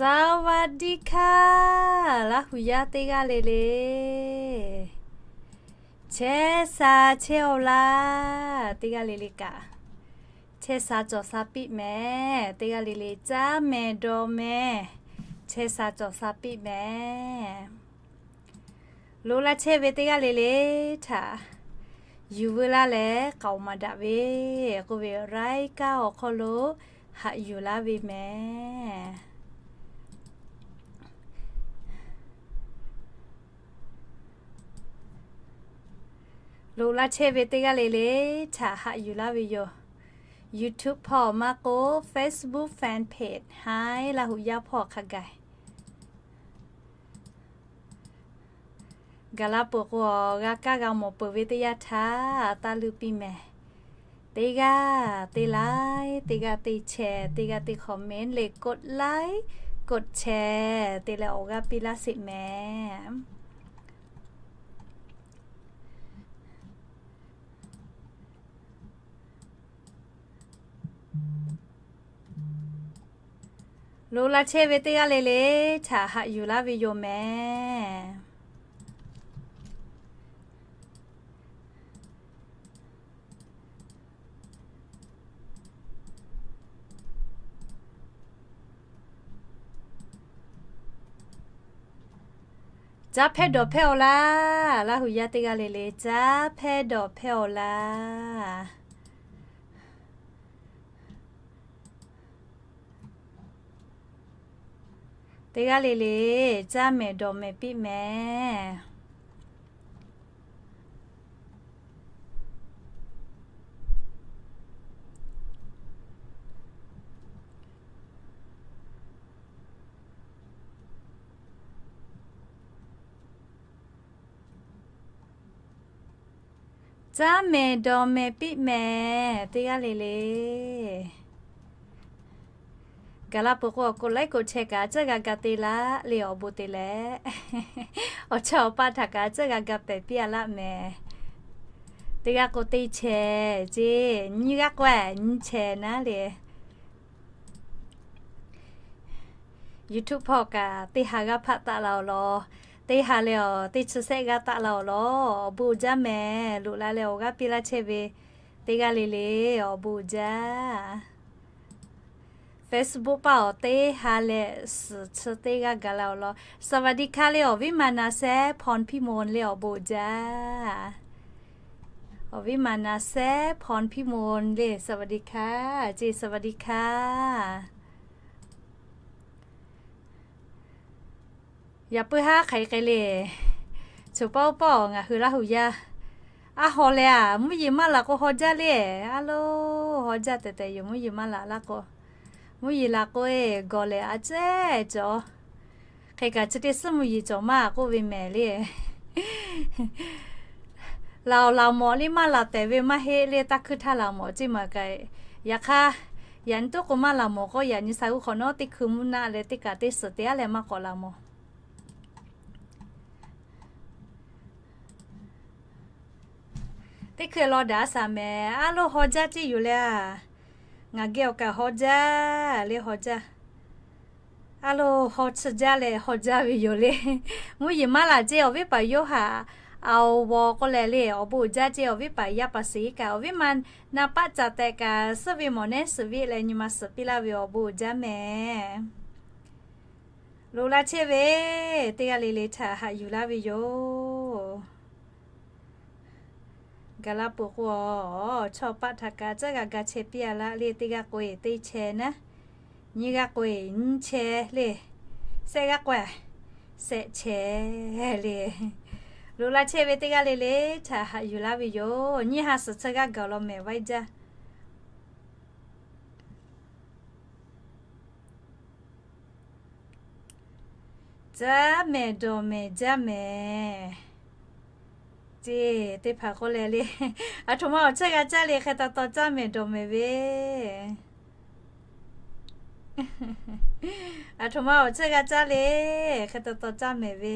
สวัสดีค่ะ Laˇ huˍ yaˇ teˇ g'aˇ le le. Chehˇ sha chehˇ-oˆ laˇ. Teˇ g'aˇ le le kaꞈ chehˇ sha cawˬ sha piˇ mehˍ. Teˇ g'aˇ le le caˇ mehˍ dawˬ mehˍ, chehˇ sha cawˬ sha piˇ mehˍ. Loꞈ la chehˇ ve teˇ g'aˇ le le htaꞈ yuˬ veu laˇ leh k'aoˍ maˍ daꞈ ve k'oˆ ve, รายการ awˬ hk'aw lo haꞈ yuˬ laˇ ve mehˍ. Loꞈ la chehˇ ve teˇ g'aˇ le le htaꞈ haꞈ yuˬ laˇ ve yoˬ. YouTube hpawˇ maˇ k'o, Facebook fan page haiˉ Laˇ huˍ yaˇ hpawˇ hk'a gaˬ gaˬ la peuˬ k'o, g'a kaˇ g'a mawˬ peuˬ ve teˇ yanˇ htaˇ taˇ leuˆ piˇ mehˍ. Teˇ g'aˇ teˇ like, teˇ g'aˇ teˇ share, teˇ g'aˇ teˇ comment leh กดไลค์ กดแชร์ te leh awˬ g'aˇ piˇ laˇ sheˍ mehˍ. Loꞈ la chehˇ ve teˇ g'aˇ le le htaꞈ haꞈ yuˬ laˇ ve yoˬ mehˍ. Caˇ hpehˇ dawˬ hpehˇ-oˆ laˇ. Laˇ huˍ yaˇ teˇ g'aˇ le le caˇ hpehˇ dawˬ hpehˇ-oˆ laˇ. Teˇ g'aˇ le le caˇ mehˍ dawˬ mehˍ piˇ mehˍ. Caˇ mehˍ dawˬ mehˍ piˇ mehˍ teˇ g'aˇ le le. Gaˬ la peuˬ k'o, awˬ กดไลค์ กดแชร์ kaꞈ a ciˉ g'a ga te laˇ le awˬ bon te leh, awˬ chawˇ awˬ paˆ htaꞈ kaꞈ a ciˉ g'a ga pehˍ piˇ-a laˇ mehˍ. Teˇ g'aˇ k'o teˇ chehˇ ceˇ, nyiˇ g'aˇ k'o nyiˇ chehˇ naˉ le. YouTube hpawˇ kaꞈ teˇ ha g'aˇ hpaˆ taˆ la-oˬ law. Teˇ ha leh awˬ teˇ chi sehˆ g'aˇ taˆ la-oˬ law. Awˬ bon uiˍ jaˇ mehˍ. Loꞈ la leh awˬ g'aˇ piˇ laˇ chehˇ ve teˇ g'aˇ le le, awˬ bon uiˍ jaˇ. Facebook paˇ awˬ teˇ ha leh suhˍ chi teˇ g'aˇ gaˬ la-oˬ law. สวัสดีค่ะ le awˬ viˉ ma na sehˉ พรพิมล le awˬ bon uiˍ jaˇ. Awˬ viˉ ma na sehˉ พรพิมล le สวัสดีค่ะ ceˇ สวัสดีค่ะ. Yaꞈ puiˉ haˉ hk'aˬ hk'e le. Choˬ paˇ oˇ pawˆ ngaˬ hui Laˇ huˍ yaˇ a haw leh a, mvuhˇ yeˬ maˇ laˬ k'o haw jaˇ le. A loˬ, haw jaˇ tehꞈ tehꞈ yoˬ. Mvuhˇ yeˬ maˇ laˬ laˇ k'o, mvuhˇ yeˬ laˬ k'o e gawˬ lehˬ a cehˇ cawˬ. Hk'e kaꞈ chi teˇ suhˉ mvuhˇ yeˬ cawˬ maˇ k'oˆ ve mehˍ le. Laˬ awˬ laˬ mawˬ le maˇ laˬ tehꞈ ve maˇ heˆ le, taˇ hkuiˇ htaˇ laˬ mawˬ ceˇ maˬ kaꞈ. Yaꞈ hk'aˇ, yaꞈ nyi toˉ k'o maˇ laˬ mawˬ k'o, yaꞈ nyi sha g'uˇ hk'awꞈ nawˉ teˇ hkui mvuhˇ naˆ leh teˇ kaꞈ teˇ suhˍ te aˉ leh maˇ k'awꞈ laˬ mawˬ. Teˇ hkui law daꞈ a shaˍ mehˍ. A loˬ, haw jaˇ ceˇ yoˬ le a. Ngaˬ geh awˬ kaꞈ haw jaˇ le, haw jaˇ. A loˬ, haw chi jaˇ leh haw jaˇ ve yoˬ le. Mvuhˇ yeˬ maˇ laˬ ceˇ. Awˬ viˉ paˍ Yoˇhanˬ Aoˍ Vaw k'oˆ leh le, awˬ bon uiˍ jaˇ ceˇ. Awˬ viˉ paˍ yaˇ paˍ shiˍ kaꞈ, awˬ viˉ ma na paˆ caˍ tehꞈ kaꞈ, suhˉ ve mawˬ nehˉ suhˍ viˆ leh nyi ma suhˍ piˇ laˇ ve awˬ bon uiˍ jaˇ mehˍ. Loꞈ la chehˇ ve teˇ g'aˇ le le htaꞈ haꞈ yuˬ laˇ ve yoˬ. Gaˬ la peuˬ k'o, awˬ chawˇ paˆ htaꞈ kaꞈ a ciˉ g'a ga chehˇ piˇ-a laˇ le. Teˇ g'aˇ k'o e teˇ chehˇ naˉ, nyiˇ g'aˇ k'o e nyiˇ chehˇ le, sehˆ g'aˇ k'o a sehˆ chehˇ le. Loꞈ la chehˇ ve teˇ g'aˇ le le htaꞈ haꞈ yuˬ laˇ ve yoˬ. Nyiˇ ha suhˍ chi g'aˇ gaˬ law mehˍ, vaiˇ jaˇ. Caˇ mehˍ dawˬ mehˍ jaˇ mehˍ. Ceˇ, teˇ hpaˍ k'oˆ leh le, aˬ htoꞈ ma awˬ chehˇ g'a caˇ le, hk'e taw taw caˇ mehˍ dawˬ mehˍ ve. Aˬ htoꞈ ma awˬ chehˇ g'a caˇ le, hk'e taw taw caˇ mehˍ ve.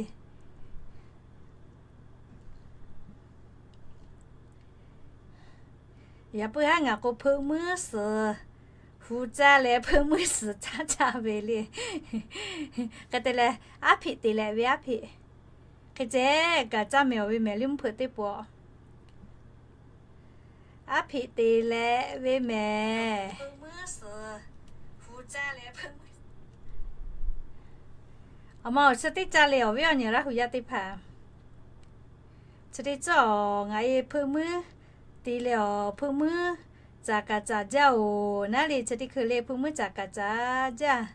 Yaꞈ puiˉ haˉ ngaˬ k'o hpeuꞈ muiˉ suhˍ Hu caˇ leh hpeuˆ muiˉ suhˍ caˇ caˇ ve le. Hk'e te leh, aˉ hpeꞈ te leh ve aˉ hpeꞈ. Hk'e ceh kaꞈ caˇ mehˍ awˬ ve mehˍ le mvuhˇ hpeuꞈ teˇ pawˆ. Aˉ hpeꞈ te leh ve mehˍ. Aˬ ma awˬ chi teˇ caˇ le awˬ viˉ awˬ nyi Laˇ hu yaˇ teˇ hpaˍ. Chi teˇ cawˇ ngaˬ e hpeuˆ muiˉ te leh awˬ hpeuˆ muiˉ caˍ kaꞈ caˍ jaˇ oˬ naˉ le, chi teˇ hkui le hpeuˆ muiˉ caˍ kaꞈ caˍ jaˇ.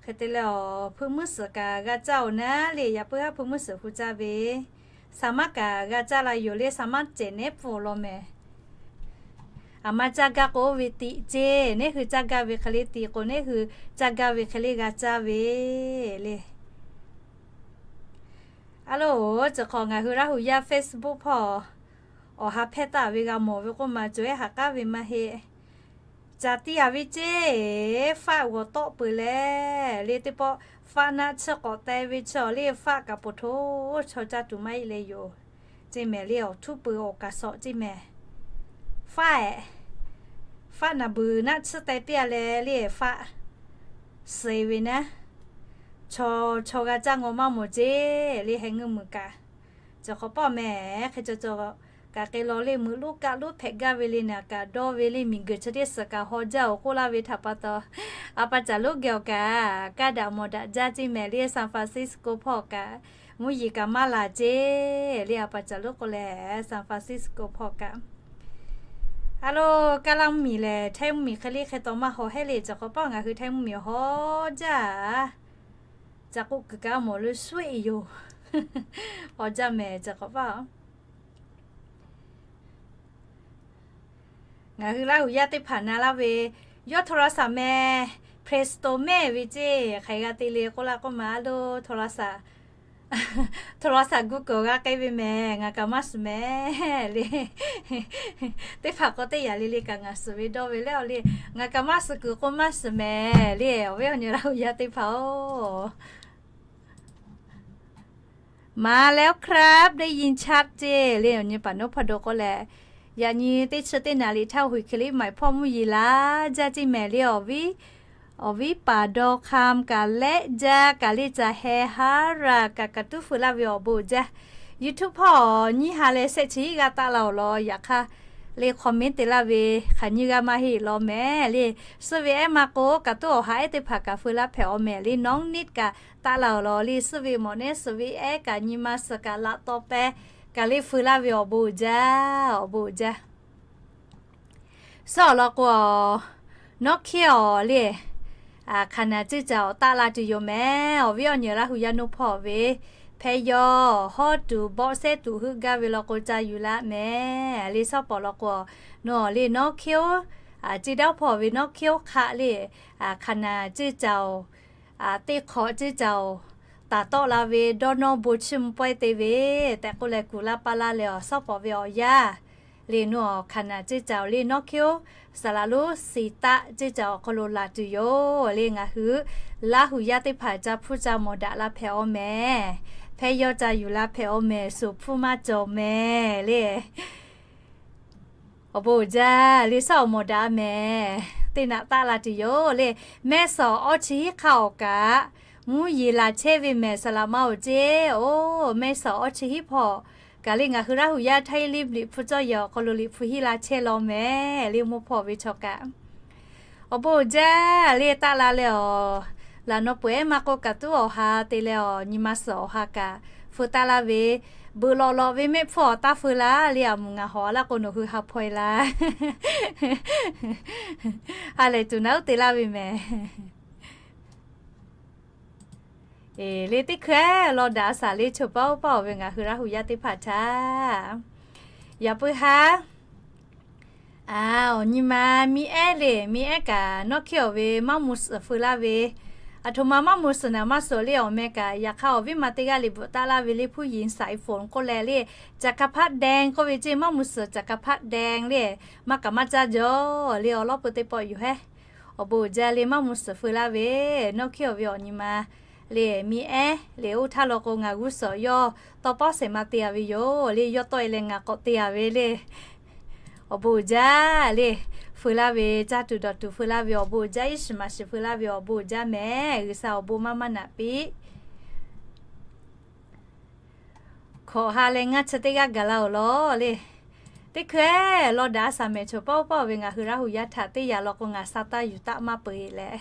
Hk'e te leh awˬ hpeuˆ muiˉ suhˍ kaꞈ g'a caˇ oˬ naˉ le, yaꞈ puiˉ haˉ hpeuˆ muiˉ suhˍ hu caˇ ve, saˍ maˉ kaꞈ g'a caˇ la yoˬ le, saˍ maˉ cehˬ nehˉ pfuhˇ law mehˍ. Aˬ ma caˇ gaˇ k'o oˇ ve tiꞈ ceˇ, neˇ hui caˇ gaˇ ve hk'e le tiꞈ k'o, neˇ hui caˇ gaˇ ve hk'e le g'a caˇ ve le. A loˬ, chi hk'awꞈ ngaˬ hui Laˇ hu yaˇ Facebook hpawˇ awˬ ha hpehˇ taˍ ve g'a mawˬ ve k'oˆ ma, cawˬ ehˉ ha k'aˉ ve maˇ heˆ. Caˬ tiˇ a ve ceˇ, faˆ g'awˬ tawˆ peuˬ leh le teˇ pawˆ, faˆ naˆ tsuhˇ k'awꞈ te ve chi awˬ le faˆ kaꞈ poˬ htoˇ chaw caˇ tuˬ maˇ heˆ le yoˬ. Ceˇ mehˍ le awˬ htuˉ peuˬ awˬ kaˍ sawꞈ ceˇ mehˍ. Faˆ ehˍ, faˆ naˍ beuˬ naˆ tsuhˇ te piˇ a leh le faˆ suh ve naˉ, chaw chaw g'a caˇ ngaw maˇ mawˬ ceˇ le heh ngeuˇ muiˬ kaꞈ. Cawˬ hk'awꞈ pawˆ mehˍ hk'e cawˬ cawˬ kaꞈ hk'e law le meuꞈ luˉ kaˆ luˉ hpehꞈ gaˇ ve le naˍ kaꞈ dawˇ ve le miˬguiˬ chi teˇ suhˍ kaꞈ haw jaˇ oˬ k'oˆ laˇ ve htaꞈ pa taw, a pa caˍ lonˉ geh awˬ kaꞈ kaˇ daꞈ mawˬ daꞈ jaˇ ceˇ mehˍ le San Francisco hpawˇ kaꞈ, mvuhˇ yeˬ kaꞈ maˇ laˬ ceˇ le a pa caˍ lonˉ k'oˆ leh San Francisco hpawˇ kaꞈ. A loˬ, kaˇ laˇ mvuhˇ miˬ lehˬ Htaiˇ mvuhˇ miˬ hk'e le hk'e taw maˇ haw heˆ le, cawˬ hk'awꞈ pawˆ ngaˬ hui Htaiˇ mvuhˇ miˬ haw jaˇ. Caˬ k'oˆ kuiˬ kaꞈ mawˬ le shuˆ e yoˬ. Haw jaˇ mehˍ cawˬ hk'awꞈ pawˆ. Ngaˬ hui Laˇ hu yaˇ teˇ hpaˍ na laˇ ve, yawˇ โทรศัพท์ mehˍ, Play Store mehˍ ve ceˇ hk'aˬ hk'e g'a te le k'oˆ laˇ k'oˆ ma a loˬ, โทรศัพท์ Google g'a k'ai ve mehˍ, ngaˬ kaꞈ maˇ suhˍ mehˍ le. Teˇ hpaˍ k'o teˇ yaꞈ le le kaꞈ ngaˬ suhˍ ve dawˇ ve leh awˬ le, ngaˬ kaꞈ maˇ suhˍ kuiˬ k'o maˇ suhˍ mehˍ le awˬ viˉ awˬ nyi Laˇ hu yaˇ teˇ hpaˍ-oˬ. มาแล้วครับ ได้ยินชัดเจน le awˬ nyi paˍ noˉ hpawˇ do k'oˆ leh, yaꞈ nyi teˇ chi teˇ naˍ riˍ htaˇ huiˬ hk'e le maiˍ hpawˇ mvuhˇ yeˬ laˬ jaˇ ceˇ mehˍ le awˬ viˉ, awˬ viˉ paˍ daw hk'am kaꞈ lehˆ jaˇ kaꞈ le caˬ heh haˉ raˬ kaꞈ kaꞈ tuˉ feu laˇ ve awˬ bon jaˇ. YouTube hpawˇ nyiˇ ha leh shehˆ chi hiˉ g'aˇ taˆ la awˬ lawn yaꞈ hk'aˇ le comment te laˇ ve hk'aˬ nyiˇ g'aˇ maˇ heˆ law mehˍ le. Suh ve ehˉ ma k'o kaꞈ tuˉ awˬ ha ehˉ teˇ hpaˍ kaꞈ feu laˇ hpehꞈ awˬ mehˍ le nawˉ niˆ kaꞈ taˆ la awˬ lawn le suh ve mawꞈ nehˉ suh ve ehˉ kaꞈ nyi ma suhˍ kaꞈ laꞈ taw peh kaꞈ le feu laˇ ve awˬ bon jaˇ, awˬ bon jaˇ. Suhˉ awˬ lawn k'o, nawˉ hkiˉ awˬ le, hk'aˬ naˍ ceˇ caˬ awˬ taˆ la tuˬ yoˬ mehˍ. Awˬ viˉ awˬ nyi Laˇ hu yaˇ noˇ hpawˇ ve hpehˇ yawˇ hawˉ tuˬ bawˆ sehˉ tuˬ heuˆ gaˇ ve law k'o ca yuˬ laˇ mehˍ le. Suhˉ pawˍ lawn k'o, nawˬ le nawˉ hkiˉ oˬ, ceˇ daˇ hpawˇ ve nawˉ hkiˉ oˬ hk'aˆ le, hk'aˬ naˍ ceˇ caˬ oˬ, teˇ hk'awꞈ ceˇ caˬ oˬ, taˍ tawˆ la ve dawˇ nawˇ bon chiˇ mvuh pawehˇ te ve tehꞈ k'oˆ leh kuˬ laˇ paˇ laˇ leh awˬ suhˉ pawˍ ve awˬ yanˇ le nawˬ hk'aˬ naˍ ceˇ caˬ oˬ le nawˉ hkiˉ oˬ, saˍ laꞈ lonˉ siˍ taˆ ceˇ caˬ awˬ hk'aw lo laˬ tuˬ yoˬ le. Ngaˬ hui Laˇ hu yaˇ teˇ hpaˍ ca hpuˇ ca mawˬ daꞈ la hpehꞈ awˬ mehˍ. Hpehˇ yawˇ ca yuˬ la hpehꞈ awˬ mehˍ, suˍ hpuˇ maˇ cawˬ mehˍ le. Awˬ bon uiˍ jaˇ le suhˉ awˬ mawˬ daꞈ mehˍ. Teˇ naꞈ taˆ la tuˬ yoˬ le. Mehˇ suhˍ awˇ chi hiˉ hk'aˇ awˬ kaꞈ mvuhˇ yeˬ laˬ chehˇ ve mehˍ saˍ laꞈ ma oˬ ceˇ. Oˬ, mehˇ suhˍ awˇ chi hiˉ hpawˇ kaꞈ le ngaˬ hui Laˇ hu yaˇ Htaiˇ liˇ liꞈ hpu cawˇ yehˬ awˬ hk'aw lo liꞈ hpu hiˉ la chehˇ law mehˍ le mvuhˇ hpawˇ ve chaw kaꞈ. Awˬ bon uiˍ jaˇ le taˆ la leh awˬ, laꞈ naw peuˬ ehˉ maˇ k'oˆ kaꞈ tuˉ awˬ ha te leh awˬ nyi ma suhˍ awˬ ha kaꞈ feu taˆ laˇ ve, beuꞈ lawꞈ lawꞈ ve mehˆ hpfuhˇ awˬ taˇ feu laˇ le. Aˬ mvuhˬ ngaˬ hawˍ laˇ k'o nawˬ hui ha hpaw e laˇ. Ha lehˬ tuˬ naˉ uˉ te laˇ ve mehˍ. Eˬ, le teˇ hkui-a law daꞈ a shaˍ le choˬ paˇ oˇ paˇ awˬ ve ngaˬ hui Laˇ hu yaˇ teˇ hpaˍ htaꞈ yaꞈ puiˉ haˉ. Awˬ nyi ma miˇ ehˉ le, miˇ ehˉ kaꞈ nawˉ hkiˉ awˬ ve maˇ mvuh suhˍ feu laˇ ve, aˬ htoꞈ ma maˇ mvuh suhˍ naˍ maˇ suhˍ le awˬ meh kaꞈ yaꞈ hk'aˇ awˬ viˉ ma teˇ g'aˇ liꞈ bvuhꞈ taˆ laˇ ve le hpuˇ yiˍ saiˍ iˍ hponˍ k'oˆ leh le, caˍ hk'a hpaˆ dehˇ k'oˆ ve ceˇ maˇ mvuh suhˍ caˍ hk'a hpaˆ dehˇ le, maˇ kaꞈ maˇ caˇ jaw le awˬ lawˉ peu teˇ pawˆ yoˬ hehˉ. Awˬ bon uiˍ jaˇ le maˇ mvuh suhˍ feu laˇ ve, nawˉ hkiˉ awˬ ve awˬ nyi ma le miˇ ehˉ le oˇ htaˇ law k'o ngaˬ g'uˇ suhˍ yawˇ tawˇ pawˆ shehˍ ma te a ve yoˬ le, yawˇ tawˆ e leh ngaˬ k'awꞈ te a ve le. Awˬ bon uiˍ jaˇ le. Feu laˇ ve caˇ tuˬ dawˬ tuˬ feu laˇ ve awˬ bon uiˍ jaˇ, iˉ shiˍ maˍ shiˍ feu laˇ ve awˬ bon uiˍ jaˇ mehˍ. G'uiˬsha awˬ bon maˇ maˇ naꞈ piˇ. Hkawꞈ ha leh ngaˇ chi teˇ g'aˇ gaˬ la-oˬ lawˬ le. Teˇ hkui-eˬ lawˇ daꞈ a shaˍ mehˍ chaw paˆ oˇ paˆ ve ngaˬ hui Laˇ hu yaˇ htaꞈ teˇ yaꞈ law k'o ngaˬ sa taˇ yuˬ taˆ maˇ peu-eˬ leh,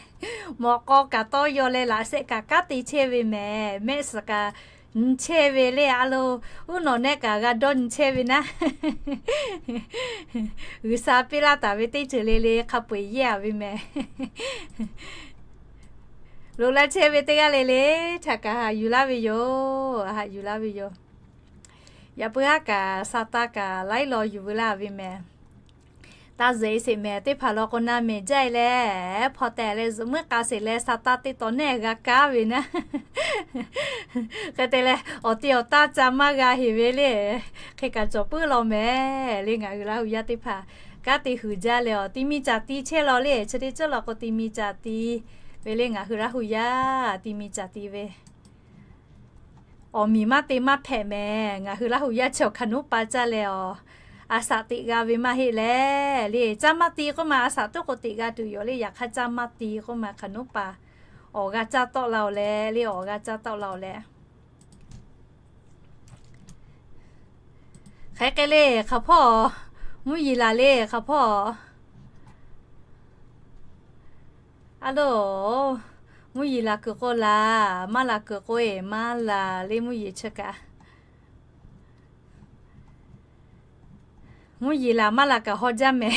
mawꞈ k'aw kaꞈ tawˇ yaw leh laꞈ shehˆ kaꞈ kanˉ te chehˇ ve mehˍ. Mehˆ suhˍ kaꞈ nyi chehˇ ve le a lo, uˉ nawˬ nehˆ kaꞈ g'a dawˇ nyi chehˇ ve naˉ. G'uiˬsha piˇ laˇ taˍ ve teˇ ceuˬ le le hk'a peu-eˬ yehˇ a ve mehˍ. Loꞈ la chehˇ ve teˇ g'aˇ le le htaꞈ kaꞈ haꞈ yuˬ laˇ ve yoˬ. Haꞈ yuˬ laˇ ve yoˬ. Yaꞈ puiˉ haˉ kaꞈ sa taˇ kaꞈ laiˉ law yuˬ veu laˇ ve mehˍ. Taˇ zuhꞈ-e sheˍ mehˍ. Teˇ hpaˍ law k'o na mehˍ jaˇ-e leh, hpaw tehˬ leh zuhꞈ muiˉ k'a sheˍ leh sa taˇ teˇ taw nehˆ g'a kaˉ ve naˉ. Hk'e te leh awˬ ti awˬ taˇ ca maˇ g'a heˍ ve le. Hk'e kaꞈ cawˬ puiˉ law mehˍ le. Ngaˬ hui Laˇ hu yaˇ teˇ hpaˍ kanˉ te huiˍ jaˇ leh awˬ ti miˇ ca ti chehˇ law le. Chi teˇ ceuˬ law k'o ti miˇ ca ti ve le. Ngaˬ hui Laˇ hu yaˇ ti miˇ ca ti ve awˬ miˍ maˇ te maˇ hpehꞈ mehˍ. Ngaˬ hui Laˇ hu yaˇ chi awˬ hk'aˬ nuˉ pa caˇ leh awˬ, a shaꞈ teꞈ g'a ve maˇ heˆ leh le. Caˇ maˇ ti k'oˆ ma a shaꞈ tuˉ k'o teꞈ g'a tuˬ yoˬ le. Yaꞈ hk'aˇ caˇ maˇ ti k'oˆ ma hk'aˬ nuˉ pa awˬ g'a caˇ tawˆ la-oˬ leh le. Awˬ g'a caˇ tawˆ la-oˬ leh. Hk'e hk'e le hk'aˬ hpawˇ, mvuhˇ yeˬ laˬ le hk'aˬ hpawˇ. A loˬ, mvuhˇ yeˬ laˬ kuiˬ k'o laˬ, maˇ laˬ kuiˬ k'o-e maˇ laˬ le mvuhˇ yeˬ chi kaꞈ. Mvuhˇ yeˬ laˬ maˇ laˬ kaꞈ haw jaˇ mehˍ.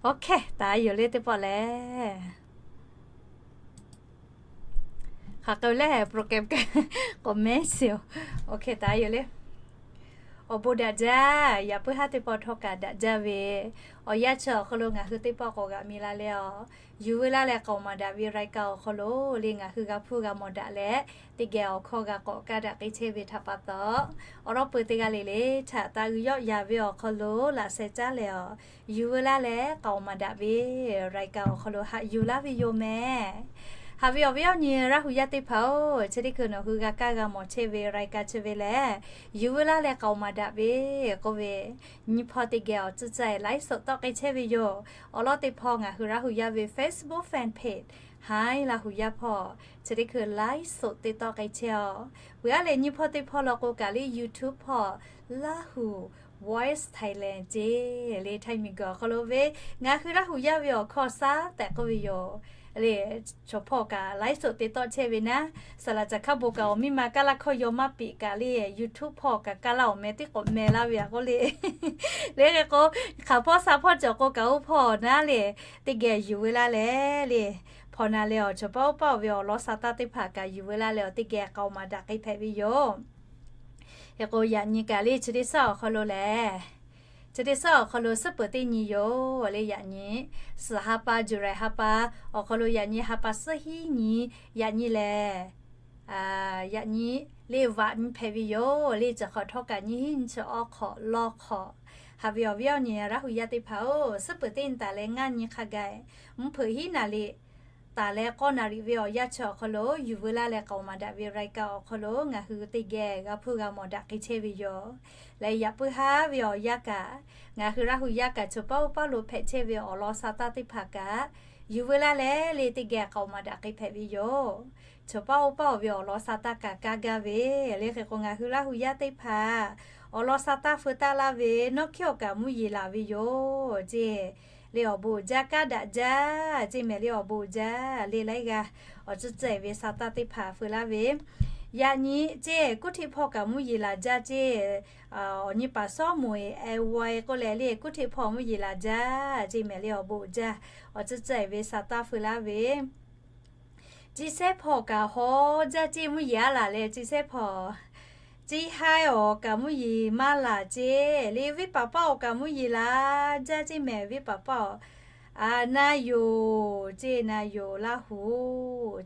Oˇ hkehˇ taˍ yoˬ le teˇ pawˆ lehˬ. Hk'aˬ k'ai lehˬ program kaꞈ k'awꞈ mehˉ shiˍ-oˬ. Oˇ hkehˇ taˍ yoˬ le. Awˬ bon daꞈ jaˇ. Yaꞈ puiˉ haˉ teˇ pawˆ htawˇ kaꞈ daꞈ jaˇ ve awˬ yanˇ chi awˬ hk'aw lo ngaˬ hui teˇ pawˆ k'awꞈ g'aꞈ mi la leh awˬ, yuˬ veu laˇ leh k'aoˍ maˍ daꞈ ve รายการ awˬ hk'aw lo le ngaˬ hui g'a hpuˇ g'a mawˬ daꞈ leh, teˇ geh awˬ hkawˇ g'a k'awꞈ kaˇ daꞈ k'ai chehˇ ve htaꞈ pa taw, awˬ lawn peu teˇ g'aˇ le le htaꞈ taˇ g'uiˬ yawˆ yan ve awˬ hk'aw lo laꞈ sheh caˉ leh awˬ, yuˬ veu laˇ leh k'aoˍ maˍ daꞈ ve รายการ awˬ hk'aw lo haꞈ yuˬ laˇ ve yoˬ mehˍ. Haꞈ ve awˬ viˉ awˬ nyi Laˇ hu yaˇ teˇ hpaˍ-oˬ, chi teˇ hkui nawˬ hui g'a kaˇ g'a mawˬ chehˇ ve รายการ chi ve lehˬ, yuˬ veu laˇ leh k'aoˍ maˍ daꞈ ve k'oˆ ve, nyi hpawˇ teˇ geh awˬ tcuhˇ caiˬ ไลฟ์สด tawˆ k'ai chehˇ ve yoˬ. Awˬ lawn teˇ hpawˇ ngaˬ hui Laˇ hu yaˇ ve Facebook fan page Haiˉ Laˇ hu yaˇ hpawˇ chi teˇ hkui ไลฟ์สด te tawˆ k'ai chehˇ-oˬ. Peuˬ aˉ leh nyi hpawˇ teˇ hpawˇ law k'o kaꞈ le YouTube hpawˇ Laˇ hu Voice Thailand ceˇ le Htaiˇ miˬguiˬ awˬ hk'aw lo ve ngaˬ hui Laˇ hu yaˇ ve awˬ hkawˇ shaˉ tehꞈ k'oˆ ve yoˬ le. Chaw hpawˇ kaꞈ ไลฟ์สด te tawˆ chehˇ ve naˉ, saˍ laꞈ caˬ hkaˇ bon kaꞈ awˬ miˇ ma kaˇ laˇ hkawˇ yaw maˇ piꞈ kaꞈ le YouTube hpawˇ kaꞈ kaˇ laˇ awˬ meh teˇ k'awꞈ meh laˇ ve a k'oˆ le. Le hk'e k'o, hk'aˬ hpawˇ sha hpawˇ cawˬ k'o kaꞈ oˇ hpawˇ naˉ le, teˇ geh yuˬ veu laˇ leh le, hpawnˬ na leh awˬ chaw paˆ oˇ paˆ-oˬ ve awˬ lawn sha taˇ teˇ hpaˍ kaꞈ yuˬ veu laˇ leh awˬ teˇ geh k'aoˍ maˍ daꞈ k'ai hpehꞈ ve yoˬ. Hk'e k'o yaꞈ nyi kaꞈ le chi teˇ shaˉ awˬ hk'aw lo lehˬ, chi teˇ shaˉ awˬ hk'aw lo suhˉ peuˬ teˇ nyi yoˬ le. Yaꞈ nyi suhˍ ha pa July ha pa awˬ hk'aw lo yaꞈ nyi ha pa suhˉ hiˉ nyi, yaꞈ nyi lehˬ, yaꞈ nyi le vaꞈ nyi hpehꞈ ve yoˬ le. Chi hk'awꞈ htawˇ kaꞈ nyiˇ hinˉ nyiˇ chi awˇ hk'awꞈ lawˇ hk'awꞈ. Haꞈ ve awˬ viˉ awˬ nyi Laˇ hu yaˇ teˇ hpaˍ-oˬ, suhˉ peuˬ teˇ nyi taˍ leh ngaˇ nyi hk'a gaˬ, mvuhˇ hpeuꞈ hiˉ naˍ riˍ taˍ leh k'awˇ naˍ riˍ ve awˬ yanˇ chi awˬ hk'aw lo yuˬ veu laˇ leh k'aoˍ maˍ daꞈ ve รายการ awˬ hk'aw lo ngaˬ hui teˇ geh g'a hpuˇ g'a mawˬ daꞈ k'ai chehˇ ve yoˬ. Leh yaꞈ puiˉ haˉ ve awˬ yanˇ kaꞈ, ngaˬ hui Laˇ hu yaˇ kaꞈ chaw paˆ oˇ paˆ lo hpehꞈ chehˇ ve awˬ lawn sha taˇ teˇ hpaˍ kaꞈ yuˬ veu laˇ leh le teˇ geh k'aoˍ maˍ daꞈ k'ai hpehꞈ ve yoˬ. Chaw paˆ oˇ paˆ-oˬ ve awˬ lawn sha taˇ kaꞈ kaˇ gaˇ ve le. Hk'e k'o ngaˬ hui Laˇ hu yaˇ teˇ hpaˍ awˬ lawn sha taˇ feu taˇ laˇ ve nawˉ hkiˉ awˬ kaꞈ mvuhˇ yeˬ laˬ ve yoˬ ceˇ. Le awˬ bon uiˍ jaˇ kaˇ daꞈ jaˇ ceˇ mehˍ. Le awˬ bon uiˍ jaˇ le laiˉ g'aˇ awˬ tcuhˇ cehˬ ve sha taˇ teˇ hpaˍ feu laˇ ve, yaꞈ nyi ceˇ kuˉ hteˆ hpawˇ kaꞈ mvuhˇ yeˬ laˬ jaˇ ceˇ. Awˬ nyi paˍ sawˉ moˍ-eˬ e wa-e k'oˆ leh le kuˉ hteˆ hpawˇ mvuhˇ yeˬ laˬ jaˇ ceˇ mehˍ. Le awˬ bon uiˍ jaˇ awˬ tcuhˇ cehˬ ve sha taˇ feu laˇ ve, ciˇ sehˉ hpawˇ kaꞈ haw jaˇ ceˇ mvuhˇ yeˬ aˉ laˬ leh ciˇ sehˉ hpawˇ, ciˇ haiˉ awˬ kaꞈ mvuhˇ yeˬ maˇ laˬ ceˇ le. Venˇ paˍ paˆ awˬ kaꞈ mvuhˇ yeˬ laˬ jaˇ ceˇ mehˍ. Venˇ paˍ paˆ awˬ, a, na yoˬ ceˇ, na yoˬ Laˇ hu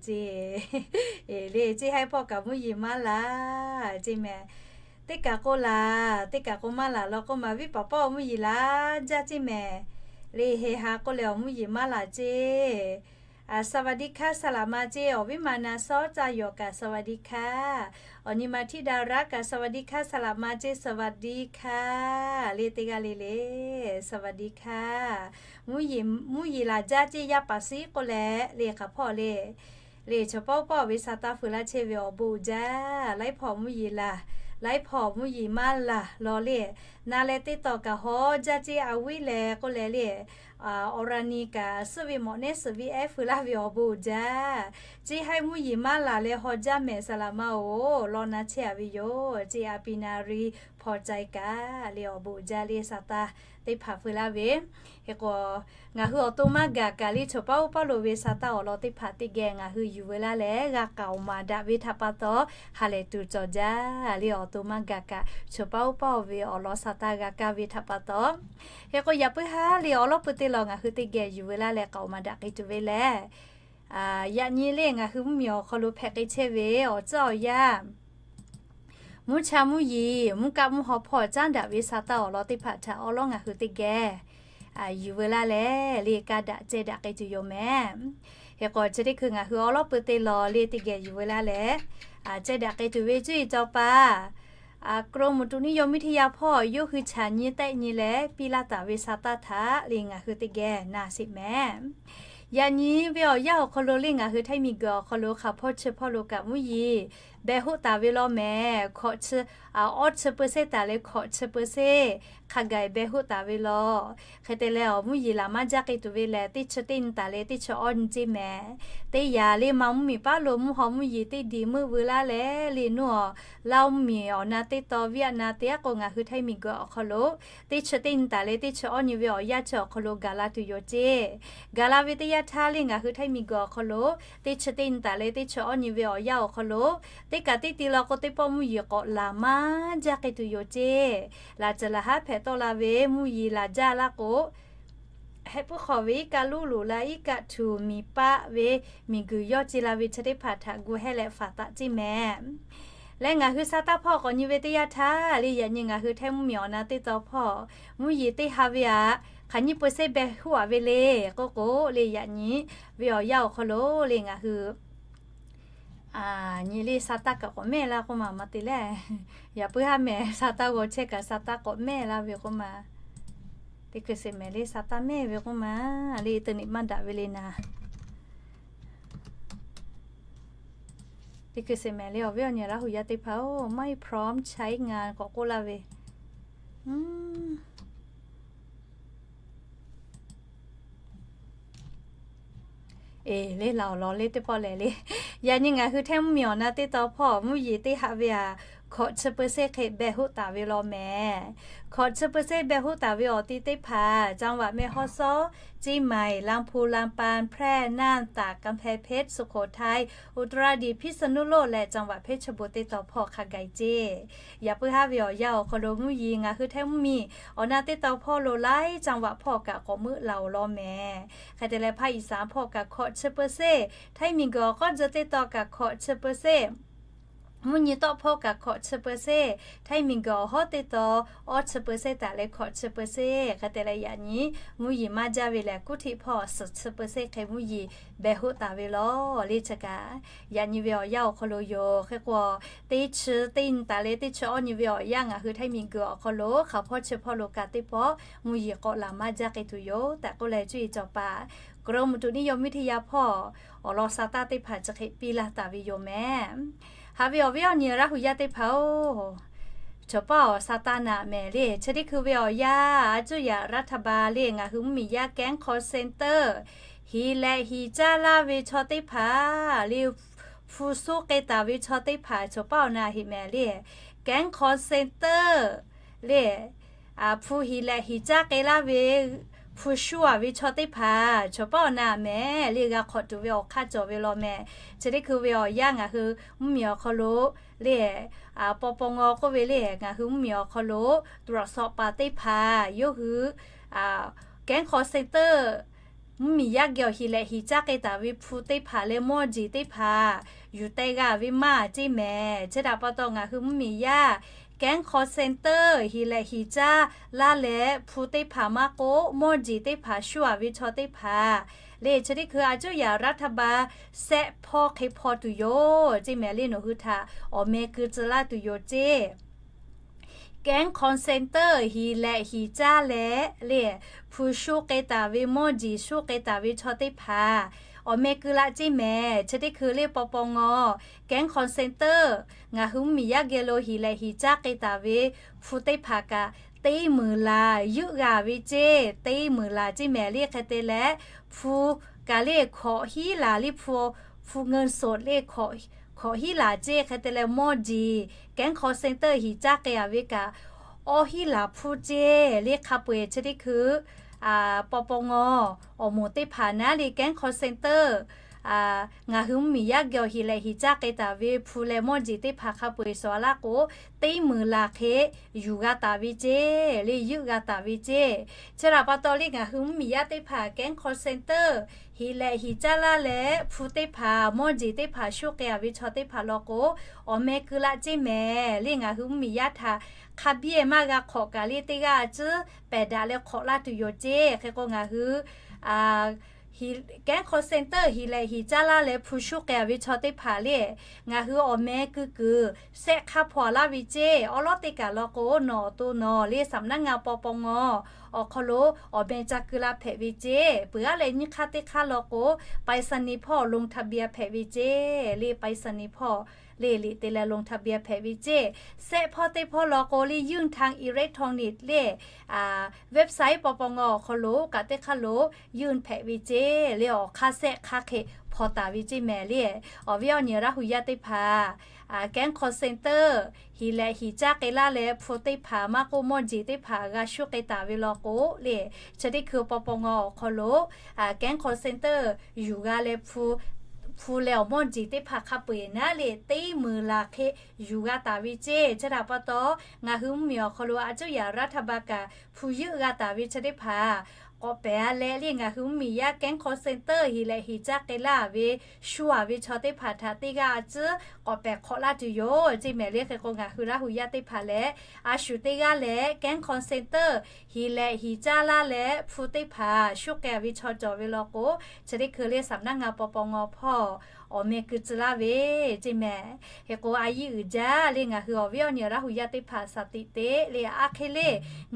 ceˇ. Le ciˇ haiˉ hpawˇ kaꞈ mvuhˇ yeˬ maˇ laˬ ceˇ mehˍ. Teˇ kaˬ k'o laˬ, teˇ kaˬ k'o maˇ laˬ law k'oˆ ma, venˇ paˍ paˆ awˬ mvuhˇ yeˬ laˬ jaˇ ceˇ mehˍ. Le he ha k'oˆ leh awˬ mvuhˇ yeˬ maˇ laˬ ceˇ. สวัสดีค่ะ saˍ laˍ ma ceˇ. Awˬ viˉ ma na sawˉ caˇ yawˬ kaꞈ สวัสดีค่ะ. Awˬ nyi ma htiˇ daꞈ raˉ kaꞈ สวัสดีค่ะ saˍ laˍ ma ceˇ, สวัสดีค่ะ le teˇ g'aˇ le le. สวัสดีค่ะ. Mvuhˇ yeˬ laˬ jaˇ ceˇ, yaˇ paˍ siˉ k'oˆ leh le hk'aˬ hpawˇ le. Le chaw paˉ oˇ paˇ ve sa taˇ feu laˇ chehˇ ve awˬ bon uiˍ jaˇ. Laiˉ hpawˇ mvuhˇ yeˬ laˬ, laiˉ hpawˇ mvuhˇ yeˬ maˇ laˬ law le. Na leh teˇ taw kaꞈ haw jaˇ ceˇ, a viˉ leh k'oˆ leh le. Awˬ ra ni kaꞈ suhˆ ve mawꞈ nehˉ suhˍ ve ehˉ feu laˇ ve awˬ bon uiˍ jaˇ. Ceˇ haiˉ mvuhˇ yeˬ maˇ laˬ leh haw jaˇ mehˍ, saˍ laˍ ma-oˬ, law na chehˇ a ve yoˬ ceˇ. A pi na ri hpaw cai kaꞈ le awˬ bon uiˍ jaˇ le sa taˇ teˇ hpaˍ feu laˇ ve. Hk'e k'o, ngaˬ hui awˬ to maˇ gaˬ kaꞈ le chaw paˉ oˇ paˇ lo ve sa taˇ awˬ lawn teˇ hpaˍ teˇ geh ngaˬ hui yuˬ veu laˇ leh g'a k'aoˍ maˍ daꞈ ve htaꞈ pa taw, ha lehˬ tuˬ cawˬ jaˇ le awˬ to maˇ gaˬ kaꞈ chaw paˉ oˇ paˇ ve awˬ lawn sa taˇ g'a kaˇ ve htaꞈ pa taw. Hk'e k'o, yaꞈ puiˉ haˉ le awˉ lawˉ pui teˇ law ngaˬ hui teˇ geh yuˬ veu laˇ leh k'aoˍ maˍ daꞈ k'ai tuˬ ve lehˬ, yaꞈ nyi le ngaˬ hui mvuhˇ miˬ awˬ hk'aw lo hpehꞈ k'ai chehˇ ve awˬ tcuhˉ awˬ yanˇ, mvuhˇ cha mvuhˇ yeˬ, mvuhˇ kaˆ mvuhˇ haw hpawˇ caˉ daꞈ ve sa taˇ awˬ lawn teˇ hpaˍ htaꞈ awˉ lawˉ ngaˬ hui teˇ geh yuˬ veu laˇ leh le kaˇ daꞈ ceh daꞈ k'ai tuˬ yoˬ mehˍ. Hk'e k'o, chi teˇ hkui ngaˬ hui awˉ lawˉ pui teˇ law le teˇ geh yuˬ veu laˇ leh, ceh daꞈ k'ai tuˬ ve cuˇ yiˍ cawˬ paˍ กรมอุตุนิยมวิทยา hpawˇ yawˇ hui chaꞈ nyi tehˆ nyi leh piˇ laˇ taˍ ve sa taˇ htaꞈ le ngaˬ hui teˇ geh na sheˍ mehˍ. Yaꞈ nyi ve awˬ yanˇ awˬ hk'aw lo le ngaˬ hui Htaiˇ miˬguiˬ awˬ hk'aw lo hk'aˬ hpawˇ chi hpawˇ lo kaꞈ mvuhˇ yeˬ beh hoˆ taˍ ve law mehˍ. Hkawꞈ chi, awˇ chi เปอร์เซ็นต์ taˍ leh hkawꞈ chi เปอร์เซ็นต์ hk'a gaˬ beh hoˆ taˍ ve law. Hk'e te leh awˬ mvuhˇ yeˬ laˬ maˇ jaˇ k'ai tuˬ ve lehˬ, teˇ chi teˇ nyi taˍ leh teˇ chi awˇ nyi ceˇ mehˍ. Teˇ yanˇ le ma mvuhˇ miˬ paˉ lo mvuhˇ haw mvuhˇ yeˬ teˇ diˬ meuˆ veu laˇ leh le nuˇ awˬ Laˇ oˇ mvuhˇ miˬ awˬ na teˇ taw viˉ aꞈ na te aˉ k'o ngaˬ hui Htaiˇ miˬguiˬ awˬ hk'aw lo teˇ chi teˇ nyi taˍ leh teˇ chi awˇ nyi ve awˬ yanˇ chi awˬ hk'aw lo gaˬ la tuˬ yoˬ ceˇ. Gaˬ la ve teˇ yanˇ htaˇ le ngaˬ hui Htaiˇ miˬguiˬ awˬ hk'aw lo teˇ chi teˇ nyi taˍ leh teˇ chi awˇ nyi ve awˬ yanˇ awˬ hk'aw lo teˇ kaꞈ teˇ ti law k'o teˇ pawˆ mvuhˇ yeˬ k'awꞈ laˬ maˇ jaˇ k'ai tuˬ yoˬ ceˇ. Laˬ ceuˬ laˬ haˉ hpehꞈ tawˆ la ve mvuhˇ yeˬ laˬ jaˇ laˇ k'o, heh puiˉ hk'awꞈ ve iˉ kaˆ luˉ loꞈ la iˉ kaˆ htuꞈ miˬ paˆ ve miˬguiˬ yawˇ ce la ve chi teˇ hpaˍ htaꞈ gu heh leh faˍ taˍ ceˇ mehˍ. Leh ngaˬ hui sa taˇ hpawˇ k'awꞈ nyi ve teˇ yanˇ htaˇ le yaꞈ nyi ngaˬ hui Htaiˇ mvuhˇ miˬ awˬ na teˇ taw hpawˇ mvuhˇ yeˬ teˇ ha ve aꞈ hk'aˬ nyi เปอร์เซ็นต์ beh hoˆ a ve le k'oˆ k'o le yaꞈ nyi ve awˬ yanˇ awˬ hk'aw lo le ngaˬ hui nyi le sa taˇ kaꞈ k'awꞈ mehˆ laˇ k'oˆ ma maˇ te leh, yaꞈ puiˉ haˉ mehˍ sa taˇ g'aw chehˇ kaꞈ sa taˇ k'awꞈ mehˆ laˇ ve k'oˆ ma. Teˇ hkui sheˍ mehˍ le sa taˇ mehˆ ve k'oˆ ma. Le te niꞈ maˇ daꞈ ve le naˍ. Teˇ hkui sheˍ mehˍ le awˬ viˉ awˬ nyi Laˇ hu yaˇ teˇ hpaˍ-oˬ, ไม่พร้อมใช้งาน k'awꞈ k'oˆ laˇ ve. Eˬ, le laˬ awˬ lawn le teˇ pawˆ lehˬ le. Yaꞈ nyi ngaˬ hui Htaiˇ mvuhˇ miˬ awˬ na teˇ taw hpawˇ mvuhˇ yeˬ teˇ ha ve aꞈ hkawꞈ chi เปอร์เซ็นต์ hk'e beh hoˆ taˍ ve law mehˍ. Hkawꞈ chi เปอร์เซ็นต์ beh hoˆ taˍ ve awˬ ti teˇ hpaˍ จังหวัดแม่ฮ่องสอน, เชียงใหม่, ลำพูน, ลำปาง, แพร่, น่าน, ตาก, กำแพงเพชร, สุโขทัย, อุตรดิตถ์, พิษณุโลก leh จังหวัดเพชรบูรณ์ teˇ taw hpawˇ hk'a gaˬ ceˇ. Yaꞈ puiˉ haˉ ve awˬ yanˇ awˬ hk'aw lo mvuhˇ yeˬ ngaˬ hui Htaiˇ mvuhˇ miˬ awˬ na teˇ taw hpawˇ lo laiˉ จังหวัด hpawˇ kaꞈ k'awꞈ meuˆ la awˬ lawn mehˍ. Hk'e te leh ภาคอีสาน hpawˇ kaꞈ hkawꞈ chi เปอร์เซ็นต์, Htaiˇ miˬguiˬ awˬ k'awˇ jeu teˇ taw kaꞈ hkawꞈ chi เปอร์เซ็นต์, mvuhˇ nyi tawˆ hpawˇ kaꞈ hkawꞈ chi เปอร์เซ็นต์, Htaiˇ miˬguiˬ awˬ hawˉ teˇ taw awˇ chi เปอร์เซ็นต์ taˍ leh hkawꞈ chi เปอร์เซ็นต์. Hk'e te leh yaꞈ nyi mvuhˇ yeˬ maˇ jaˇ ve lehˬ, กรุงเทพ hpawˇ suhˍ chi เปอร์เซ็นต์ hk'e mvuhˇ yeˬ beh hoˆ taˍ ve law le chi kaꞈ. Yaꞈ nyi ve awˬ yanˇ awˬ hk'aw lo yoˬ. Hk'e k'o, teˇ chi teˇ nyi taˍ leh teˇ chi awˇ nyi ve awˬ yanˇ ngaˬ hui Htaiˇ miˬguiˬ awˬ hk'aw lo hk'aˬ hpawˇ chi hpawˇ lo kaꞈ teˇ pawˆ mvuhˇ yeˬ k'awꞈ laˬ maˇ jaˇ k'ai tuˬ yoˬ tehꞈ k'oˆ leh cuˇ yiˍ cawˬ paˍ กรมอุตุนิยมวิทยา hpawˇ awˬ lawn sa taˇ teˇ hpaˍ chi hk'e piˇ laˇ taˍ ve yoˬ mehˍ. Haꞈ ve awˬ viˉ awˬ nyi Laˇ hu yaˇ teˇ hpaˍ-oˬ, chaw paˉ awˬ sa taˇ naꞈ mehˍ le. Chi teˇ hkui ve awˬ yanˇ, a cuˇ yaꞈ รัฐบาล le ngaˬ hui mvuhˇ miˬ yaˇ แก๊ง call center hiˍ leh hiˍ caˇ laˇ ve chaw teˇ hpaˍ le, hpu suhˉ k'ai taˍ ve chaw teˇ hpaˍ chaw paˉ awˬ na heꞈ mehˍ le. แก๊ง call center le, hpu hiˍ leh hiˍ caˇ k'ai laˇ ve, hpu shuˉ a ve chaw teˇ hpaˍ chaw paˉ awˬ na mehˍ le g'a hk'awꞈ tuˬ ve awˬ hk'aˇ cawˬ ve law mehˍ. Chi teˇ hkui ve awˬ yanˇ ngaˬ hui mvuhˇ miˬ awˬ hk'aw lo le, paw paw ngaw k'oˆ ve le ngaˬ hui mvuhˇ miˬ awˬ hk'aw lo ตรวจสอบ paˍ teˇ hpaˍ yawˇ hui แก๊ง call center mvuhˇ miˬ yaˇ geh awˬ hiˍ leh hiˍ caˇ k'ai taˍ ve hpu teˇ hpaˍ leh mawˇ jeˬ teˇ hpaˍ yuˬ teh g'a ve maˇ ceˇ mehˍ. Chi htaꞈ pa taw ngaˬ hui mvuhˇ miˬ yaˇ แก๊ง call center hiˍ leh hiˍ caˇ laˇ leh hpu teˇ hpaˍ maˇ k'oˆ mawˇ jeˬ teˇ hpaˍ shuˉ a ve chaw teˇ hpaˍ Le chi teˇ hkui a cuˇ yaꞈ รัฐบาล sehˆ hpawˇ hk'e hpaw tuˬ yoˬ ceˇ mehˍ le. Nawˬ hui htaꞈ awˬ meh keu tcuh laˇ tuˬ yoˬ ceˇ. Kehˉ hkawˇ center hiˍ lehꞈ hiˍ caˇ leh le, hpu shuˆ k'ai taˍ ve mawˇ jeˬ shuˆ k'ai taˍ ve chaw teˇ hpaˍ awˬ meh keu laˇ ceˇ mehˍ. Chi teˇ hkui le paw paw ngaw, kehˉ hkawˇ center ngaˬ hui mvuhˇmiˬ yaˇ geh lo hiˍ lehꞈ hiˍ caˇ k'ai taˍ ve hpu teˇ hpaˍ kaꞈ teˇ meunˍ laˬ yuˆ g'a ve ceˇ, teˇ meunˍ laˬ ceˇ mehˍ le. Hk'e te leh hpu kaꞈ le hkawꞈ hiˉ laˬ le, hpu, hpu เงินสด le hkawꞈ hiˉ laˬ ceˇ. Hk'e te leh mawˇ jeˬ kehˉ hkawˇ center hiˍ caˇ k'ai a ve kaꞈ awˇ hiˉ laˬ hpu ceˇ le. Hk'a peu-eˬ chi teˇ hkui paw paw ngaw, awˬ moˍ teˇ hpaˍ naˉ le kehˉ hkawˇ center ngaˬ hui mvuhˇmiˬ yaˇ geh awˬ hiˍ lehꞈ hiˍ caˇ k'ai taˍ ve hpu leh mawˇ jeˬ teˇ hpaˍ hk'a peu-eˬ suhˍ a laˇ k'o, teˇ meunˍ laˬ hk'e yuˬ g'a taˍ ve ceˇ le, yuˆ g'a taˍ ve ceˇ. Chi htaꞈ pa taw le ngaˬ hui mvuhˇmiˬ yaˇ teˇ hpaˍ kehˉ hkawˇ center hiˍ lehꞈ hiˍ caˇ laˇ leh hpu teˇ hpaˍ mawˇ jeˬ teˇ hpaˍ shuˆ k'ai a ve chaw teˇ hpaˍ law k'o, awˬ meh keu laˇ ceˇ mehˍ le. Ngaˬ hui mvuhˇmiˬ yaˇ htaꞈ hk'a biˇ maˇ g'a hk'awꞈ kaꞈ le teˇ g'aˇ a cuˉ pehˬ daꞈ leh hk'awꞈ laˇ tuˬ yoˬ ceˇ. Hk'e k'o ngaˬ hui kehˉ hkawˇ center hiˍ lehꞈ hiˍ caˇ laˇ leh hpu shuˆ k'ai a ve chaw teˇ hpaˍ le, ngaˬ hui awˬ meh keu kuiˬ sehˆ hk'aˇ hpaw laˇ ve ceˇ. Awˉ lawˉ teˇ kaˬ law k'o nawˬ awˬ to nawˬ le สำนักงาน paw paw ngaw awˬ hk'aw lo awˬ meh ca keu la hpehꞈ ve ceˇ. Peuˬ aˉ leh nyiˇ hk'aˇ teˇ hk'aˇ law k'o ไปรษณีย์ hpawˇ ลงทะเบียน hpehꞈ ve ceˇ le. ไปรษณีย์ hpawˇ le liꞈ te leh ลงทะเบียน hpehꞈ ve ceˇ. Sehˆ hpawˇ teˇ hpawˇ law k'o le ยื่นทางอิเล็กทรอนิกส์ le website paw paw ngaw awˬ hk'aw lo kaꞈ teˇ hk'aˇ lo ยื่น hpehꞈ ve ceˇ le. Awˬ hk'aˇ sehˆ hk'aˇ hk'e hpaw taˍ ve ceˇ mehˍ le. Awˬ viˉ awˬ nyi Laˇ hu yaˇ teˇ hpaˍ kehˉ hkawˇ center hiˍ lehꞈ hiˍ caˇ k'ai laˇ leh hpu teˇ hpaˍ maˇ k'oˆ mawˇ jeˬ teˇ hpaˍ g'a shuˆ k'ai taˍ ve law k'o le, chi teˇ hkui paw paw ngaw awˬ hk'aw lo kehˉ hkawˇ center yuˬ g'a leh hpu leh awˬ mawˇ jeˬ teˇ hpaˍ hk'a peu-eˬ naˉ le teˇ meunˍ laˬ hk'e yuˬ g'a taˍ ve ceˇ. Chi htaꞈ pa taw ngaˬ hui mvuhˇmiˬ awˬ hk'aw lo a cuˇ yaꞈ รัฐบาล kaꞈ hpu yuˆ g'a taˍ ve chi teˇ hpaˍ k'awꞈ pehˬ a leh le ngaˬ hui mvuhˇmiˬ yaˇ kehˉ hkawˇ center hiˍ lehꞈ hiˍ caˇ k'ai laˇ ve shu a ve chaw teˇ hpaˍ htaꞈ teˇ g'aˇ a cuˉ k'awꞈ pehˬ hk'awꞈ laˇ tuˬ yoˬ ceˇ mehˍ le. Hk'e k'o ngaˬ hui Laˇ hu yaˇ teˇ hpaˍ leh a shu teˇ g'aˇ leh kehˉ hkawˇ center hiˍ lehꞈ hiˍ caˇ laˇ leh hpu teˇ hpaˍ shuˆ k'ai a ve chaw cawˬ ve law k'o, chi teˇ hkui le สำนักงาน paw paw ngaw hpawˇ awˬ meh keu tcuh laˇ ve ceˇ mehˍ. Hk'e k'o a yiˇ uiˍ jaˇ le ngaˬ hui awˬ viˉ awˬ nyi Laˇ hu yaˇ teˇ hpaˍ shaˍ tiꞈ te le aˉ hk'e le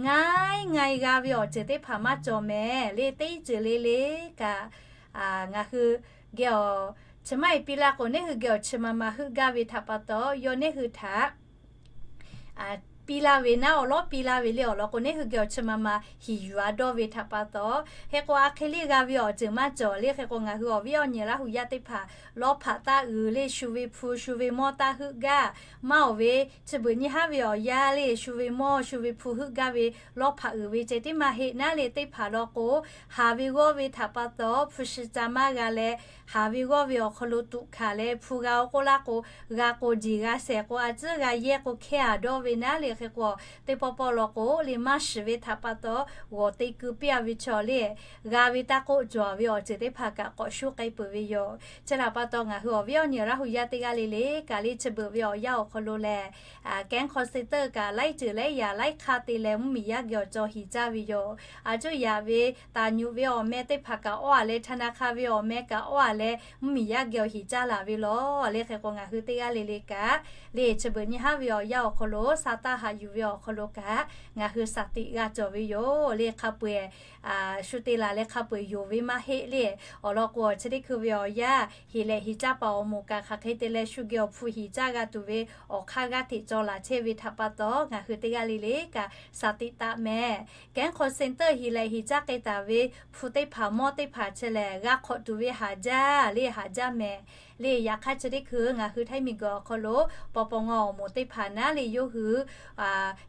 ngaˬ ngaˬ g'a ve awˬ ceuˬ teˇ hpaˍ maˇ cawˬ mehˍ le. Teˇ ceuˬ le le kaꞈ ngaˬ hui geh awˬ chi maˇ heˆ piˇ laˇ k'o neˇ hui geh awˬ chi ma ma heuˆ gaˇ ve htaꞈ pa taw yawˇ neˇ hui htaꞈ piˇ laˇ ve naˉ awˬ lawˉ piˇ laˇ ve le awˬ lawn k'o neˇ hui geh awˬ chi ma ma hiˍ yuˬ a dawˇ ve htaꞈ pa taw, hk'e k'o aˉ hk'e le g'a ve awˬ ceuˬ maˇ cawˬ le. Hk'e k'o ngaˬ hui awˬ viˉ awˬ nyi Laˇ hu yaˇ teˇ hpaˍ lawˇ hpaꞈ taˇ uiˍ le shu ve hpu shu ve mawˇ taˇ heuˆ gaˇ maˇ awˬ ve chi beuꞈ nyi haˉ ve awˬ yaˇ le shu ve mawˇ shu ve hpu heuˆ gaˇ ve lawˇ hpaꞈ uiˍ ve ceh tiˉ maˇ heˆ naˉ le teˇ hpaˍ law k'o, haˍ ve g'awˇ ve htaꞈ pa taw hpu shi ca maˇ g'a leh, haˍ ve g'awˇ ve awˬ hk'aw lo tuꞈ hkanˍ leh hpu g'a oˇ k'oˆ laˇ k'o, g'a k'o jeˬ g'a shehˍ k'o a ciˉ g'a yehˇ k'o hkehˇ a dawˇ ve naˉ le. Hk'e k'o teˇ pawˆ pawˆ law k'o le maˇ shiˍ ve htaꞈ pa taw g'awˬ te keu piˇ a ve chaw le g'a ve taˇ k'oˆ cawˬ ve awˬ ceuˬ teˇ hpaˍ kaꞈ k'awꞈ shuˉ k'ai peuˬ ve yoˬ. Chi htaꞈ pa taw ngaˬ hui awˬ viˉ awˬ nyi Laˇ hu yaˇ teˇ g'aˇ le le kaꞈ le chi beuꞈ ve awˬ yanˇ awˬ hk'aw lo lehˬ, kehˉ hkawˇ center kaꞈ laiˉ ceuˬ laiˉ yaꞈ laiˉ hk'aˇ te leh mvuhˇmiˬ yaˇ geh awˬ cawˬ hiˍ caˇ ve yoˬ. A cuˇ yaꞈ ve taˍ nyuꞈ ve awˬ meh teˇ hpaˍ kaꞈ awˇ a leh htaˇ na hk'a ve awˬ meh kaꞈ awˇ a leh mvuhˇmiˬ yaˇ geh awˬ hiˍ caˇ laˬ ve law le. Hk'e k'o ngaˬ hui teˇ g'aˇ le le kaꞈ le chi beuꞈ nyi haˉ ve awˬ yanˇ awˬ hk'aw lo sa taˇ haꞈ yuˬ ve awˬ hk'aw lo kaꞈ ngaˬ hui shaˍ tiꞈ g'a cawˬ ve yoˬ le. Hk'a peu-eˬ shu te laˬ leh hk'a peu-eˬ yonˍ ve maˇ heˆ le. Awˬ lawn k'o chi teˇ hkui ve awˬ yanˇ hiˍ lehꞈ hiˍ caˇ paˍ awˬ moˍ kaꞈ hk'aˬ hk'e te leh shu geh awˬ hpu hiˍ caˇ g'a tuˬ ve awˬ hk'aˇ g'aˇ hteꞈ cawˬ laˬ chehˇ ve htaꞈ pa taw ngaˬ hui teˇ g'aˇ le le kaꞈ shaˍ tiꞈ taˍ mehˍ. Kehˉ hkawˇ center hiˍ lehꞈ hiˍ caˇ k'ai taˍ ve hpu teˇ hpaˍ mawˇ teˇ hpaˍ chi lehˬ g'a hk'awꞈ tuˬ ve haˍ jaˇ le haˍ jaˇ mehˍ le. Yaꞈ hk'aˇ chi teˇ hkui ngaˬ hui Htaiˇ miˬ guiˬ awˬ hk'aw lo paw paw ngaw awˬ moˍ teˇ hpaˍ naˉ le yawˇ hui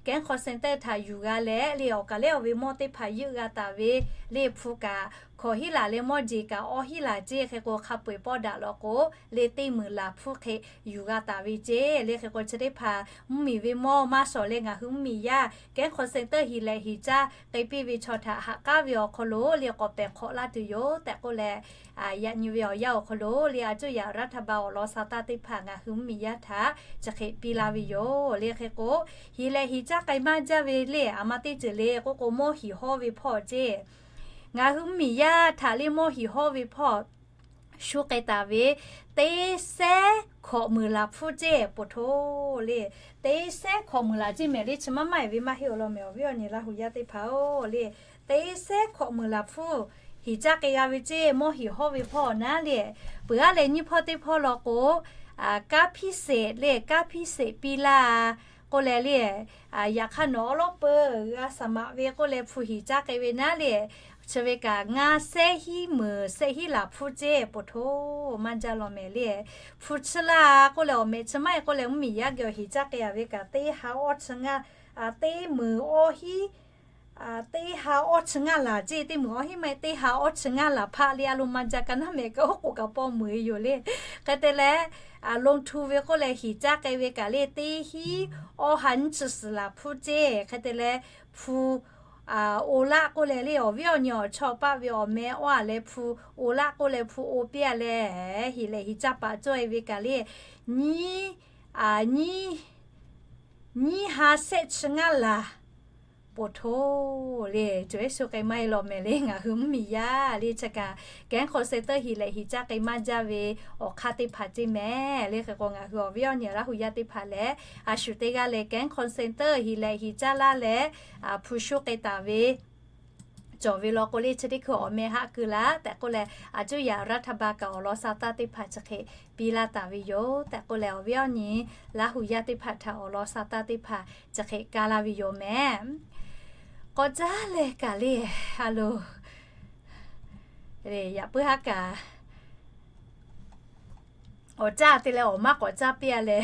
kehˉ hkawˇ center htaꞈ yuˬ g'a leh le awˬ kaˬ lehˉ awˬ ve mawˇ teˇ hpaˍ yeuˆ g'a taˍ ve le hpu kaꞈ hkawꞈ hiˉ laˬ leh mawˇ jeˬ kaꞈ awˇ hiˉ laˬ ceˇ. Hk'e k'o hk'a peu-eˬ pawˆ daꞈ law k'o le teˇ meunˍ laˬ hpu hk'e yuˬ g'a taˍ ve ceˇ. Le hk'e k'o chi teˇ hpaˍ mvuhˇmiˬ ve mawˇ maˇ shawˍ leh ngaˬ hui mvuhˇmiˬ yaˇ kehˉ hkawˇ center hiˍ lehꞈ hiˍ caˇ k'ai piˇ ve chaw htaꞈ ha k'aˉ ve awˬ hk'aw lo le k'awꞈ pehˬ hk'awꞈ laˇ tuˬ yoˬ tehꞈ k'oˆ leh, yaꞈ nyi ve awˬ yanˇ awˬ hk'aw lo le a cuˇ yaꞈ รัฐบาล awˬ lawn sa taˇ teˇ hpaˍ ngaˬ hui mvuhˇmiˬ yaˇ htaꞈ chi hk'e piˇ laˇ ve yoˬ. Le hk'e k'o hiˍ lehꞈ hiˍ caˇ k'ai maˇ jaˇ ve le a ma teˇ ceuˬ le k'oˆ k'o mawˇ hiˍ hawˇ ve hpawˇ ceˇ Ngaˬ hui mvuhˇmiˬ yaˇ htaꞈ le mawˇ hiˍ hawˇ ve hpawˇ shu k'ai taˍ ve teˇ sehˉ hkawꞈ meunˍ laˬ hpfuhˇ ceˇ poˬ htoˇ le. Teˇ sehˉ hkawꞈ meunˍ laˬ ceˇ mehˍ le. Chi maˇ maˇ eˍ ve maˇ heˆ awˬ lawn mehˍ awˬ viˉ awˬ nyi Laˇ huˍ yaˇ teˇ hpaˍ-oˬ le. Teˇ sehˉ hkawꞈ meunˍ laˬ hpfuhˇ hiˍ caˇ k'ai g'a ve ceˇ mawˇ hiˍ hawˇ ve hpawˇ naˉ le. Peuˬ aˉ leh nyiˇ hpawˇ teˇ hpawˇ law k'o, kaˇ hpiˇ seˍ le, kaˇ hpiˇ seˍ piˇ laˇ k'oˆ leh le, yaꞈ hk'aˇ nawˬ awˉ lawˉ peuˬ g'a saˍ maꞈ ve k'oˆ leh hpu hiˍ caˇ k'ai ve naˉ le. Chi ve kaꞈ ngaˇ sehˉ hiˉ meunˍ sehˉ hiˉ laˬ hpfuhˇ ceˇ poˬ htoˇ maˇ jaˇ law mehˍ le. Hpu chiˇ laˇ k'oˆ leh awˬ mehꞈ chi maˇ heˆ k'oˆ leh mvuhˇmiˬ yaˇ geh awˬ hiˍ caˇ k'ai a ve kaꞈ teˇ ha awˇ chi ngaˇ, teˇ meunˍ awˇ hiˉ, teˇ ha awˇ chi ngaˇ laˬ ceˇ. Teˇ meunˍ awˇ hiˉ maˇ heˆ, teˇ ha awˇ chi ngaˇ laˬ hpaˆ le. A lo maˇ jaˇ kaꞈ naˉ mehˍ kaꞈ oˉ k'oˍ kaꞈ paw meuˍ yoˬ le. Hk'e te leh, lon htu ve k'oˆ leh hiˍ caˇ k'ai ve kaꞈ le teˇ hiˉ awˇ ha nyiˇ chi suhˍ laˬ hpfuhˇ ceˇ. Hk'e te leh hpu oˇ laˆ k'oˆ leh le awˬ viˉ awˬ nyi awˬ chawˇ paˆ ve awˬ meh awˇ a leh hpu oˇ laˆ k'oˆ leh hpu oˇ piˇ a leh, hiˍ lehˬ hiˍ caˇ paˍ cawˇ e ve kaꞈ le nyiˇ, nyiˇ ha sehˆ chi ngaˇ laˬ poˬ htoˇ le. Cawˬ eˉ shu k'ai maˇ e law mehˍ le. Ngaˬ hui mvuhˇmiˬ yaˇ le chi kaꞈ kehˉ hk'aw seh teuˇ hiˍ lehˬ hiˍ caˇ k'ai maˇ jaˇ ve awˬ hk'aˇ teˇ hpaˍ ceˇ mehˍ le. Hk'e k'o ngaˬ hui awˬ viˉ awˬ nyi Laˇ huˍ yaˇ teˇ hpaˍ lehˬ a shu teˇ g'aˇ leh kehˉ hk'aw seh teuˇ hiˍ lehˬ hiˍ caˇ laˇ leh hpu shu k'ai taˍ ve cawˬ ve law k'o le chi teˇ hkui awˬ meh haˆ keu laˇ tehꞈ k'oˆ leh, a cuˇ yaꞈ รัฐบาล kaꞈ awˬ lawn sa taˇ teˇ hpaˍ chi hk'e piˇ laˇ taˍ ve yoˬ tehꞈ k'oˆ leh, awˬ viˉ awˬ nyi Laˇ huˍ yaˇ teˇ hpaˍ htaꞈ awˬ lawn sa taˇ teˇ hpaˍ chi hk'e kaˇ laˇ ve yoˬ mehˍ. K'awꞈ caˉ leh kaꞈ le, a lo, yaꞈ puiˉ haˉ kaꞈ awˬ caˇ te leh awˬ maˇ k'awꞈ caˇ piˇ a leh,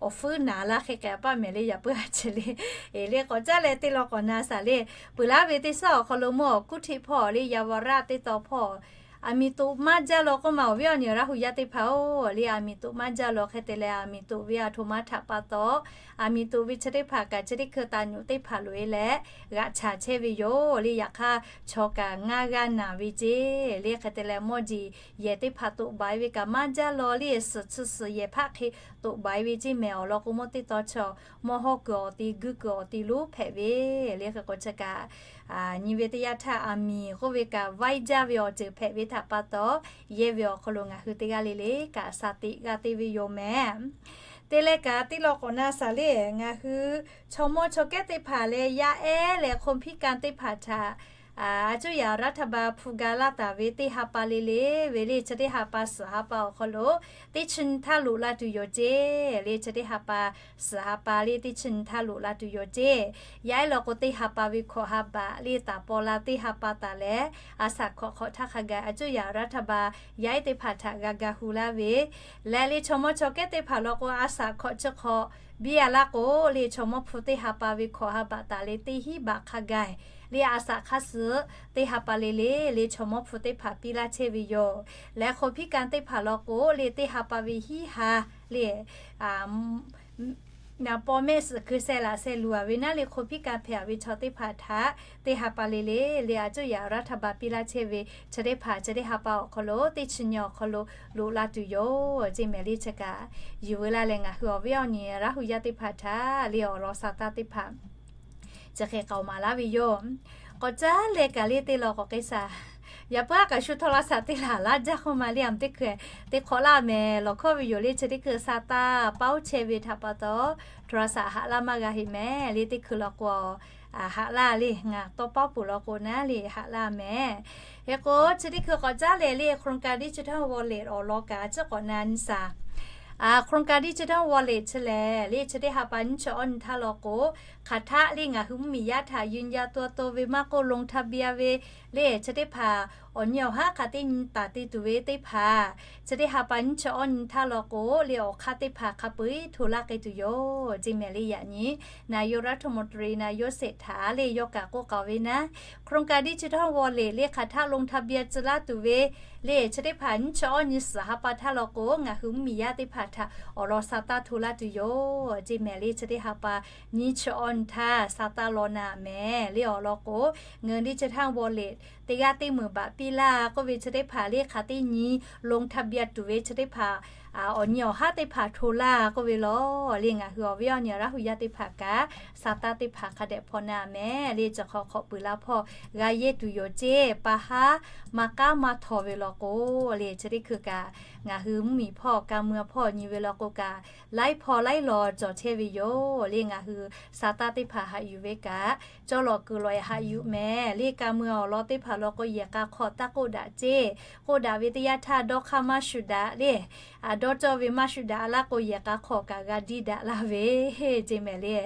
awˬ fuiˉ naˍ laˇ hk'e k'ai a paˆ mehˍ le. Yaꞈ puiˉ haˉ chi le, e le k'awꞈ caˉ leh teˇ law k'awꞈ na shaˍ le. Peuˬ laˇ ve teˇ shaˉ awˬ hk'aw lo mawˇ awˬ kuˉ htiˆ hpawˇ le เยาวราช teˇ tawn hpawˇ, aˬ miˍ toꞈ maˇ jaˇ law k'oˆ ma awˬ viˉ awˬ nyi Laˇ huˍ yaˇ teˇ hpaˍ-oˬ le, aˬ miˍ toꞈ maˇ jaˇ law hk'e te leh aˬ miˍ toꞈ ve a htoꞈ ma htaꞈ pa taw, aˬ miˍ toꞈ ve chi teˇ hpaˍ kaꞈ chi teˇ hkui taˍ nyoꞈ teˇ hpaˍ loꞈ e leh g'aꞈ chaˍ chehˇ ve yoˬ le. Yaꞈ hk'aˇ chaw kaꞈ ngaˇ g'aˇ naˬ ve ceˇ le. Hk'e te leh mawˇ jeˬ yehˬ teˇ hpaˍ toꞈ baˬ e ve kaꞈ maˇ jaˇ law le, suhˍ chi suhˍ yehˬ hpaˆ hk'e toꞈ baˬ e ve ceˇ mehˍ. Awˬ lawn k'o mawˇ teˇ tawn chaw mawˇ hawˇ kuiˬ awˬ ti guˇ kuiˬ awˬ ti lonˉ hpehꞈ ve le. Hk'e k'o chi kaꞈ nyi ve teˇ yanˇ htaˇ aˬ miˍ k'oˆ ve kaꞈ vaiˇ jaˇ ve awˬ ceuˬ hpehꞈ ve htaꞈ pa taw, yehˇ ve awˬ hk'aw lo ngaˬ hui teˇ g'aˇ le le kaꞈ sha teꞈ g'a te ve yoˬ mehˍ. Te leh kaꞈ teˇ law k'awꞈ na shaˍ le, ngaˬ hui chaw mawˇ chaw kehˉ teˇ hpaˍ leh yaˇ ehˉ leh คนพิการ teˇ hpaˍ htaꞈ a cuˇ yaꞈ รัฐบาล hpu ga laˇ taˍ ve teˇ ha pa le le ve le chi teˇ ha pa suhˍ ha pa awˬ hk'aw lo teˇ chi nyi htaˇ loꞈ la tuˬ yoˬ ceˇ le. Chi teˇ ha pa suhˍ ha pa le teˇ chi nyi htaˇ loꞈ la tuˬ yoˬ ceˇ. Yaˇ ehˉ law k'o teˇ ha pa ve hkawꞈ ha baꞈ le taˍ paw la teˇ ha pa taˍ leh, a shaꞈ hkawꞈ hk'awꞈ htaˇ hk'a gaˬ a cuˇ yaꞈ รัฐบาล yaˇ ehˉ teˇ hpaˍ htaꞈ g'a ga hu laˇ ve leh le chaw mawˇ chaw kehˉ teˇ hpaˍ law k'o a shaꞈ hkawꞈ chi hk'awꞈ biˇ a laˇ k'o le chaw mawˇ hpu teˇ ha pa ve hkawꞈ ha baꞈ taˍ leh teˇ hinˉ baꞈ hk'a gaˬ le a shaꞈ hk'aˇ suh teˇ ha pa le le le chaw mawˇ hpu teˇ hpaˍ piˇ laˇ chehˇ ve yoˬ. Leh คนพิการ teˇ hpaˍ law k'o le teˇ ha pa ve hinˉ ha le, na paw mehˆ suhˍ hkui sheh laꞈ sheh luˬ a ve naˉ le คนพิการ hpehꞈ a ve chaw teˇ hpaˍ htaꞈ teˇ ha pa le le le a cuˇ yaꞈ รัฐบาล piˇ laˇ chehˇ ve chi teˇ hpaˍ chi teˇ ha pa awˬ hk'aw lo teˇ chi nyi awˬ hk'aw lo loꞈ la tuˬ yoˬ ceˇ mehˍ le. Chi kaꞈ yuˬ veu laˇ leh ngaˬ hui awˬ viˉ awˬ nyi Laˇ huˍ yaˇ teˇ hpaˍ htaꞈ le awˬ lawn sa taˇ teˇ hpaˍ chi hk'e k'aoˍ maˍ laˇ ve yoˬ. K'awꞈ caˉ leh kaꞈ le teˇ law k'awꞈ k'ai shaˍ. Yaꞈ puiˉ a kaꞈ shu โทรศัพท์ teˇ laˬ laˇ jaˇ k'oˆ ma le a teˇ hkui teˇ hk'awꞈ laˇ mehˍ lawˬ hkawˇ ve yoˬ le. Chi teˇ hkui sa taˇ paoˉ chehˇ ve htaꞈ pa taw โทรศัพท์ haꞈ laˇ maˇ g'a heˆ mehˍ le. Teˇ hkui law k'o haꞈ laˇ le ngaˬ tawˇ paoˉ peuˬ law k'o naˉ le haꞈ laˇ mehˍ. Hk'e k'o chi teˇ hkui k'awꞈ caˉ leh le โครงการ Digital Wallet awˬ lawn kaꞈ a ciˉ k'awꞈ na nyi shaˍ. โครงการ Digital Wallet chi lehˬ le chi teˇ ha pa nyiˇ chi awˇ nyi htaˇ law k'o hk'aˬ htaˆ le ngaˬ hui mvuhˇmiˬ yaˇ htaꞈ ยืนยันตัวตน ve maˇ k'oˆ ลงทะเบียน ve le chi teˇ hpaˍ awˬ nyi awˬ haˉ hk'a teˇ nyi taˍ te tuˬ ve teˇ hpaˍ chi teˇ ha pa nyiˇ chi awˇ nyi htaˇ law k'o le awˬ hk'aˇ teˇ hpaˍ hk'a peu eˬ hto laˇ k'ai tuˬ yoˬ ceˇ mehˍ le. Yaꞈ nyi นายกรัฐมนตรี นายกเศรษฐา le yawˇ kaꞈ k'oˆ k'aoˍ ve naˉ โครงการ Digital Wallet le hk'aˬ htaˆ ลงทะเบียน tcuh laˇ tuˬ ve le chi teˇ hpaˍ nyiˇ chi awˇ nyi suhˍ ha pa htaˇ law k'o ngaˬ hui mvuhˇmiˬ yaˇ teˇ hpaˍ htaꞈ awˬ lawn sa taˇ hto laˇ tuˬ yoˬ ceˇ mehˍ le. Chi teˇ ha pa nyiˇ chi awˇ nyi htaˇ sa taˇ law naˍ mehˍ le. Awˬ lawn k'o ngaˬ hui ดิจิทัลวอลเล็ต teˇ g'aˇ teˇ meunˍ baꞈ piˇ laˇ k'oˆ ve chi teˇ hpaˍ le hk'aˬ teˇ nyi ลงทะเบียน tuˬ ve chi teˇ hpaˍ awˬ nyi awˬ haˉ teˇ hpaˍ hto laˇ k'oˆ ve law. Le ngaˬ hui awˬ viˉ awˬ nyi Laˇ hu yaˇ teˇ hpaˍ kaꞈ, sa taˇ teˇ hpaˍ hk'a dehꞈ hpaw na mehˍ le, chi hk'aw hk'awꞈ puiˍ la hpawˇ g'a yehˇ tuˬ yoˬ ceˇ. Pa haˉ maˇ k'aˉ maˇ htaw ve law k'o, le chi teˇ hkui kaꞈ ngaˬ hui mvuhˇmiˬ hpawˇ ka mui hpawˇ nyi ve law k'o kaꞈ, laiˉ hpawˇ laiˉ law cawˬ chehˇ ve yoˬ. Le ngaˬ hui sa taˇ teˇ hpaˍ haꞈ yuˬ ve kaꞈ, cawˇ lawꞈ kuiˬ lawꞈ e haꞈ yuˬ mehˍ le. Ka mui awˬ lawn teˇ hpaˍ law k'o, yehˬ k'a hk'aw taˇ k'oˆ daꞈ ceˇ. K'oˆ daꞈ ve teˇ yanˇ htaˇ dawˇ hk'aˇ maˇ shuˍ daꞈ le. Dawˇ cawˇ ve maˇ shuˍ daꞈ laˇ k'o, yehˬ k'a hk'aw kaꞈ g'a diˇ daꞈ laˇ ve ceˇ mehˍ le.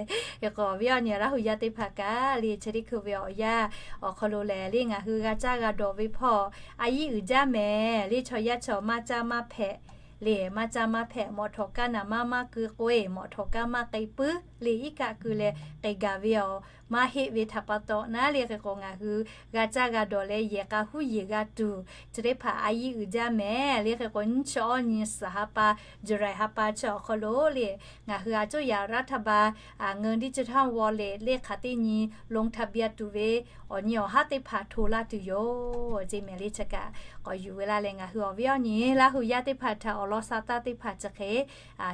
K'o awˬ viˉ awˬ nyi Laˇ hu yaˇ teˇ hpaˍ kaꞈ le, chi teˇ hkui ve awˬ yanˇ awˬ hk'aw lo lehˬ le, ngaˬ hui g'a caˇ g'a dawˬ ve hpawˇ a yiˉ uiˍ jaˇ mehˍ le. Chaw yaˇ chaw maˇ caˇ maˇ hpehꞈ le, maˇ caˇ maˇ hpehꞈ. Mawꞈ htawꞈ kaˇ naˍ maˇ maˇ keu k'oˆ e, mawꞈ htawꞈ kaˇ maˇ k'ai puiˉ le, iˉ kaˆ keu leh k'ai gaˬ ve awˬ maˇ heˆ ve htaꞈ pa taw naˉ le. Hk'e k'o ngaˬ hui g'a caˇ g'a dawˬ leh yehˬ k'a huˉ yeˬ g'a tuˬ, chi teˇ hpaˍ a yiˉ uiˍ jaˇ mehˍ le. Hk'e k'o nyiˇ chi awˇ nyi suhˍ ha pa, July ha pa chi awˬ hk'aw lo le, ngaˬ hui a coˇ yaꞈ รัฐบาล เงินดิจิทัลวอลเล็ต le hk'aˬ teˇ nyi ลงทะเบียน tuˬ ve awˬ nyi awˬ haˉ teˇ hpaˍ hto laˇ tuˬ yoˬ ceˇ mehˍ le. Chi kaꞈ k'awꞈ yuˬ ve laˇ leh, ngaˬ hui awˬ viˉ awˬ nyi Laˇ hu yaˇ teˇ hpaˍ htaꞈ awˬ lawn sa taˇ teˇ hpaˍ chi hk'e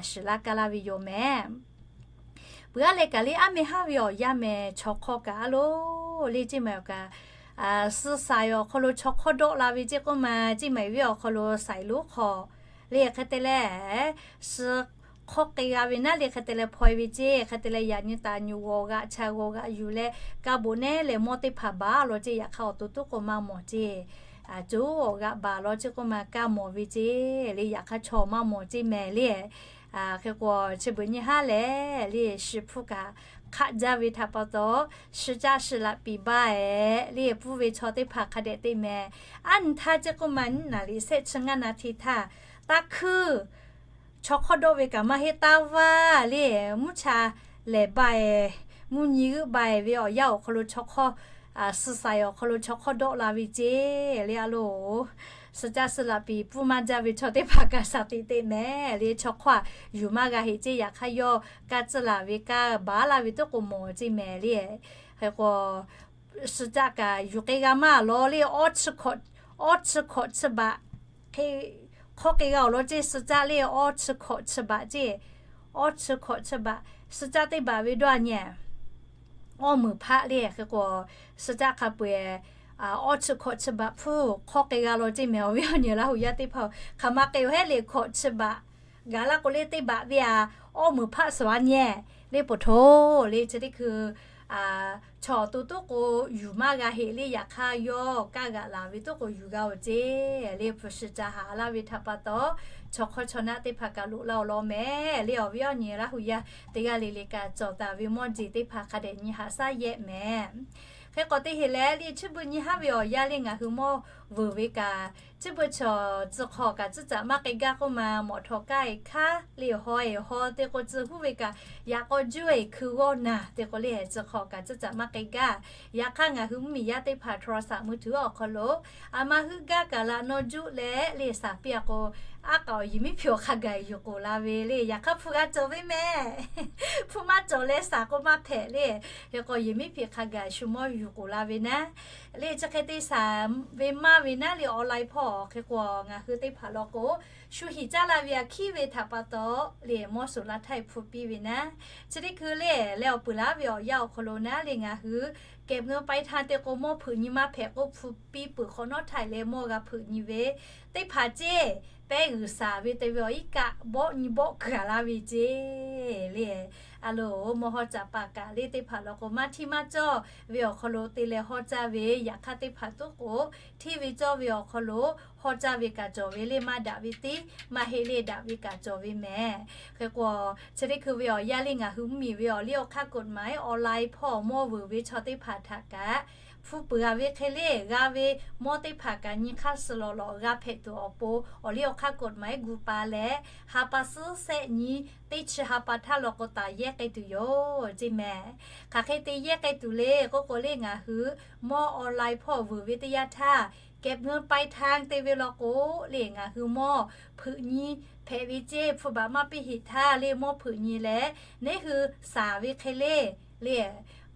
shiˍ laˇ kaˇ laˇ ve yoˬ mehˍ. Peuˬ aˉ leh kaꞈ le, aˉ meh haˉ ve awˬ yanˇ mehˍ chaw hk'awˇ kaꞈ a loˬ le, ceˇ mehˍ awˬ kaꞈ, suh saiˍ awˬ hk'aw lo chaw hk'awˇ dawˆ la ve ceˇ k'oˆ ma, ceˇ mehˍ ve awˬ hk'aw lo saiˍ lonˉ hk'aw le, hk'e te leh suh hk'awˇ k'ai g'a ve naˉ le, hk'e te leh hpaw e ve ceˇ. Hk'e te leh yaꞈ nyi taˍ nyuˬ g'awˬ g'aꞈ cha g'awˬ g'aꞈ yuˬ leh, kaˇ boꞈ nehˉ leh mawˇ teˇ hpaˍ baˬ law ceˇ. Yaꞈ hk'aˇ awˬ to toˉ k'o maˇ mawˬ ceˇ. Coˇ awˬ g'aꞈ baˬ law ceˇ k'oˆ ma, kaˇ mawˬ ve ceˇ le. Yaꞈ hk'aˇ chaw maˇ mawˬ ceˇ mehˍ le. Hk'e k'o chi beuꞈ nyi haˉ lehˬ le, shi hpfuhˇ kaꞈ hk'aˆ jaˇ ve htaꞈ pa taw, shi caˆ shi laꞈ piˍ baˇ ehˍ le, pfuhˇ ve chaw teˇ hpaˍ hk'a dehꞈ te mehˍ. Aˉ nyi htaˇ ceˇ k'oˆ ma, nyiˇ naˍ riˍ shehˆ chi ngaˇ naˍ htiˇ htaˇ, taˇ hkuiˇ chaw hk'awˇ dawˆ ve kaꞈ maˇ heˆ, taˇ vaˇ le, mvuhˇ cha lehˬ baˇ ehˍ, mvuhˇ nyi g'euˆ baˇ ehˍ ve awˬ yanˇ awˬ hk'aw lo chaw hk'awˇ, suh saiˍ awˬ hk'aw lo chaw hk'awˇ dawˆ la ve ceˇ le. A loˬ, shi caˆ shi laꞈ piˍ pfuhˇ maˇ jaˇ ve chaw teˇ hpaˍ kaꞈ shaˍ tiꞈ te mehˍ le. Chaw hk'awˇ aꞈ yuˬ maˇ g'a heˆ ceˇ. Yaꞈ hk'aˇ yawˇ kaˇ tcuhˇ laˬ ve kaˇ baˬ laˇ ve toˉ k'o mawˬ ceˇ mehˍ le. Hk'e k'o, shi caˆ kaꞈ yuˬ k'ai g'a maˇ law le. Awˇ chi hkawꞈ chi baꞈ hk'e hk'awˇ k'ai g'a awˬ lawn ceˇ. Shi caˆ le awˇ chi hkawꞈ chi baꞈ ceˇ. Awˇ chi hkawꞈ chi baꞈ, shi caˆ teˇ baꞈ ve dawˇ a nyi awˇ meunˍ hpaˆ le. Hk'e k'o, shi caˆ hk'a peu eˬ awˇ chi hkawꞈ chi baꞈ hpfuhˇ hk'awˇ k'ai g'a law ceˇ mehˍ. Awˬ viˉ awˬ nyi Laˇ hu yaˇ teˇ hpaˍ, hk'aˬ ma k'ai awˬ hehˉ le, hkawꞈ chi baꞈ gaˬ laˇ k'o le, teˇ baꞈ ve a, awˇ meunˍ hpaˆ suhˍ a nyi le, poˬ htoꞈ le. Chi teˇ hkui chaw awˬ to toˉ k'o yuˬ maˇ g'a heˆ le. Yaꞈ hk'aˇ yawˇ kaˇ g'aꞈ laˬ ve toˉ k'o yuˬ g'a awˬ ceˇ le. Hpu shi ca haˍ laˇ ve htaꞈ pa taw, chaw hk'awˇ chaw naˆ teˇ hpaˍ kaꞈ loꞈ la awˬ lawn mehˍ le. Awˬ viˉ awˬ nyi Laˇ hu yaˇ teˇ g'aˇ le le kaꞈ cawˬ taˍ ve mawˇ jeˬ teˇ hpaˍ hk'a dehꞈ nyi haꞈ shaˉ yehˆ mehˍ. Hk'e k'o teˇ heˆ leh le, chi beuꞈ nyi haˉ ve awˬ yanˇ le ngaˬ hui mawˇ vuiˬ ve kaꞈ, chi beuꞈ chaw tcuh hk'aw kaꞈ tcuhˇ caꞈ maˇ k'ai gaˇ k'oˆ ma, mawꞈ htawꞈ kaˇ e hkaˉ le, haw e haw te k'o tcuh huˉ ve kaꞈ, yaꞈ k'aw juˇ e hkui g'awˇ naˬ te k'o le, tcuh hk'aw kaꞈ tcuhˇ caꞈ maˇ k'ai gaˇ. Yaꞈ hk'aˇ ngaˬ hui mvuhˇmiˬ yaˇ teˇ hpaˍ โทรศัพท์มือถือ awˬ hk'aw lo a ma huˉ gaˇ kaꞈ laꞈ naw juˆ leh le saˍ piˇ a k'o, aˉ k'aꞈ awˬ yehˬ miˉ hpiꞈ awˬ hk'a gaˬ yuˬ k'oˍ la ve le. Yaꞈ hk'aˇ hpu g'a cawˬ ve mehˍ. Hpu maˇ cawˬ leh saˍ k'o maˇ hpehꞈ le. Hk'e k'o yehˬ miˉ hpiꞈ hk'a gaˬ shu mawˇ yuˬ k'oˍ la ve naˉ le. Chi hk'e te saˍ ve maˇ ve naˉ le, online hpawˇ hk'e k'o ngaˬ hui teˇ hpaˍ law k'o, shu hiˍ caˇ la ve a hkiˉ ve htaꞈ pa taw le, mawˇ suˍ la htaˇ hpu piˇ ve naˉ. Chi teˇ hkui le leh awˬ peuˬ laˇ ve awˬ yanˇ awˬ hk'aw lo naˉ le ngaˬ hui เก็บเงินปลายทาง te k'o mawˇ hpeuꞈ nyi maˇ hpehꞈ k'oˆ hpu piˇ peuˬ hk'awꞈ nawˉ htaˇ leh mawˇ g'a hpeuꞈ nyi ve teˇ hpaˍ ceˇ, pehˉ g'uiˬ saˍ ve te ve awˬ iˉ kaˆ bawˆ nyi bawˆ kuiˬ a laˇ ve ceˇ le. A loˬ, mawˇ hawˇ caꞈ paˍ kaꞈ le teˇ hpaˍ law k'o maˇ htiˇ maˇ cawˇ ve awˬ hk'aw lo te leh hawˇ caˇ ve, yaꞈ hk'aˇ teˇ hpaˍ toˉ k'o hteˇ ve cawˇ ve awˬ hk'aw lo hawˇ caˇ ve kaꞈ cawˬ ve le. Maˇ daꞈ ve tiˉ maˇ heˆ le, daꞈ ve kaꞈ cawˬ ve mehˍ. Hk'e k'o, chi teˇ hkui ve awˬ yanˇ le ngaˬ hui mvuhˇmiˬ ve awˬ liˇ awˬ hk'aˇ กฎหมาย online hpawˇ mawˇ vuiˬ ve chaw teˇ hpaˍ htaꞈ kaꞈ hpu peuˬ a ve hk'e le, g'a ve mawˇ teˇ hpaˍ kaꞈ nyi hk'aˇ suh lawꞈ lawꞈ g'a hpehꞈ tuˬ awˬ pon awˬ liˇ awˬ hk'aˇ กฎหมาย gu pa leh, ha pa suhˉ shehˆ nyi teˇ chi ha pa htaˇ law k'o taˍ yehˇ k'ai tuˬ yoˬ ceˇ mehˍ. Hk'aˬ hk'e te yehˇ k'ai tuˬ le k'oˆ k'o le, ngaˬ hui mawˇ online hpawˇ vuiˬ ve teˇ yanˇ htaˇ, เก็บเงินปลายทาง te ve law k'o le ngaˬ hui mawˇ hpeuꞈ nyi hpehꞈ ve ceˇ. Hpu baꞈ maˇ piˇ heꞈ htaˇ le mawˇ hpeuꞈ nyi leh, neˉ hui saˍ ve hk'e le le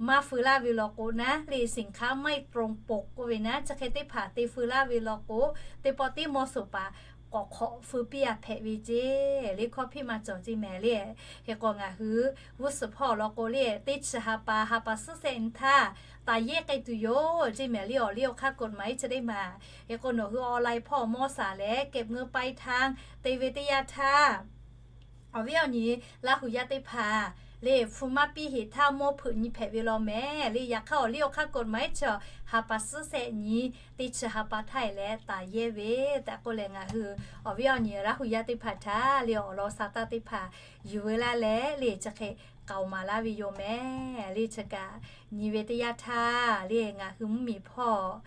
maˇ feu laˇ ve law k'o naˉ le, สินค้าไม่ตรงปก k'oˆ ve naˉ, chi hk'e teˇ hpaˍ te feu laˇ ve law k'o, teˇ pawˆ tiˉ mawˇ suˍ paˍ k'awꞈ hk'awꞈ feu piˇ a hpehꞈ ve ceˇ le, hkawˇ hpiˇ maˇ cawˬ ceˇ mehˍ le. Hk'e k'o ngaˬ hui g'uˇ suhˍ hpawˇ awˬ lawn k'o le, teˇ chi ha pa ha pa suhˉ sehˆ nyi htaˇ taˍ yehˇ k'ai tuˬ yoˬ ceˇ mehˍ le. Awˬ liˇ awˬ hk'aˇ กฎหมาย chi teˇ maˬ. Hk'e k'o nawˬ hui online hpawˇ mawˇ shaˍ leh เก็บเงินปลายทาง te ve teˇ yanˇ htaˇ, awˬ viˉ awˬ nyi Laˇ huˍ yaˇ teˇ hpaˍ le, hpu maˇ piˇ heˍ htaˇ mawˇ hpeuꞈ nyi hpehꞈ ve law mehˍ le. Yaꞈ hk'aˇ awˬ liˇ awˬ hk'aˇ กฎหมาย chi ha pa suhˉ sehˆ nyi, teˇ chi ha pa htaˇ e leh taˍ yehˇ ve tehꞈ k'oˆ leh, ngaˬ hui awˬ viˉ awˬ nyi Laˇ huˍ yaˇ teˇ hpaˍ htaꞈ le awˬ lawn sa taˇ teˇ hpaˍ yuˬ veu laˇ leh le chi hk'e k'aoˍ maˍ laˇ ve yoˬ mehˍ le. Chi kaꞈ nyi ve teˇ yanˇ htaˇ le ngaˬ hui mvuhˇmiˬ hpawˇ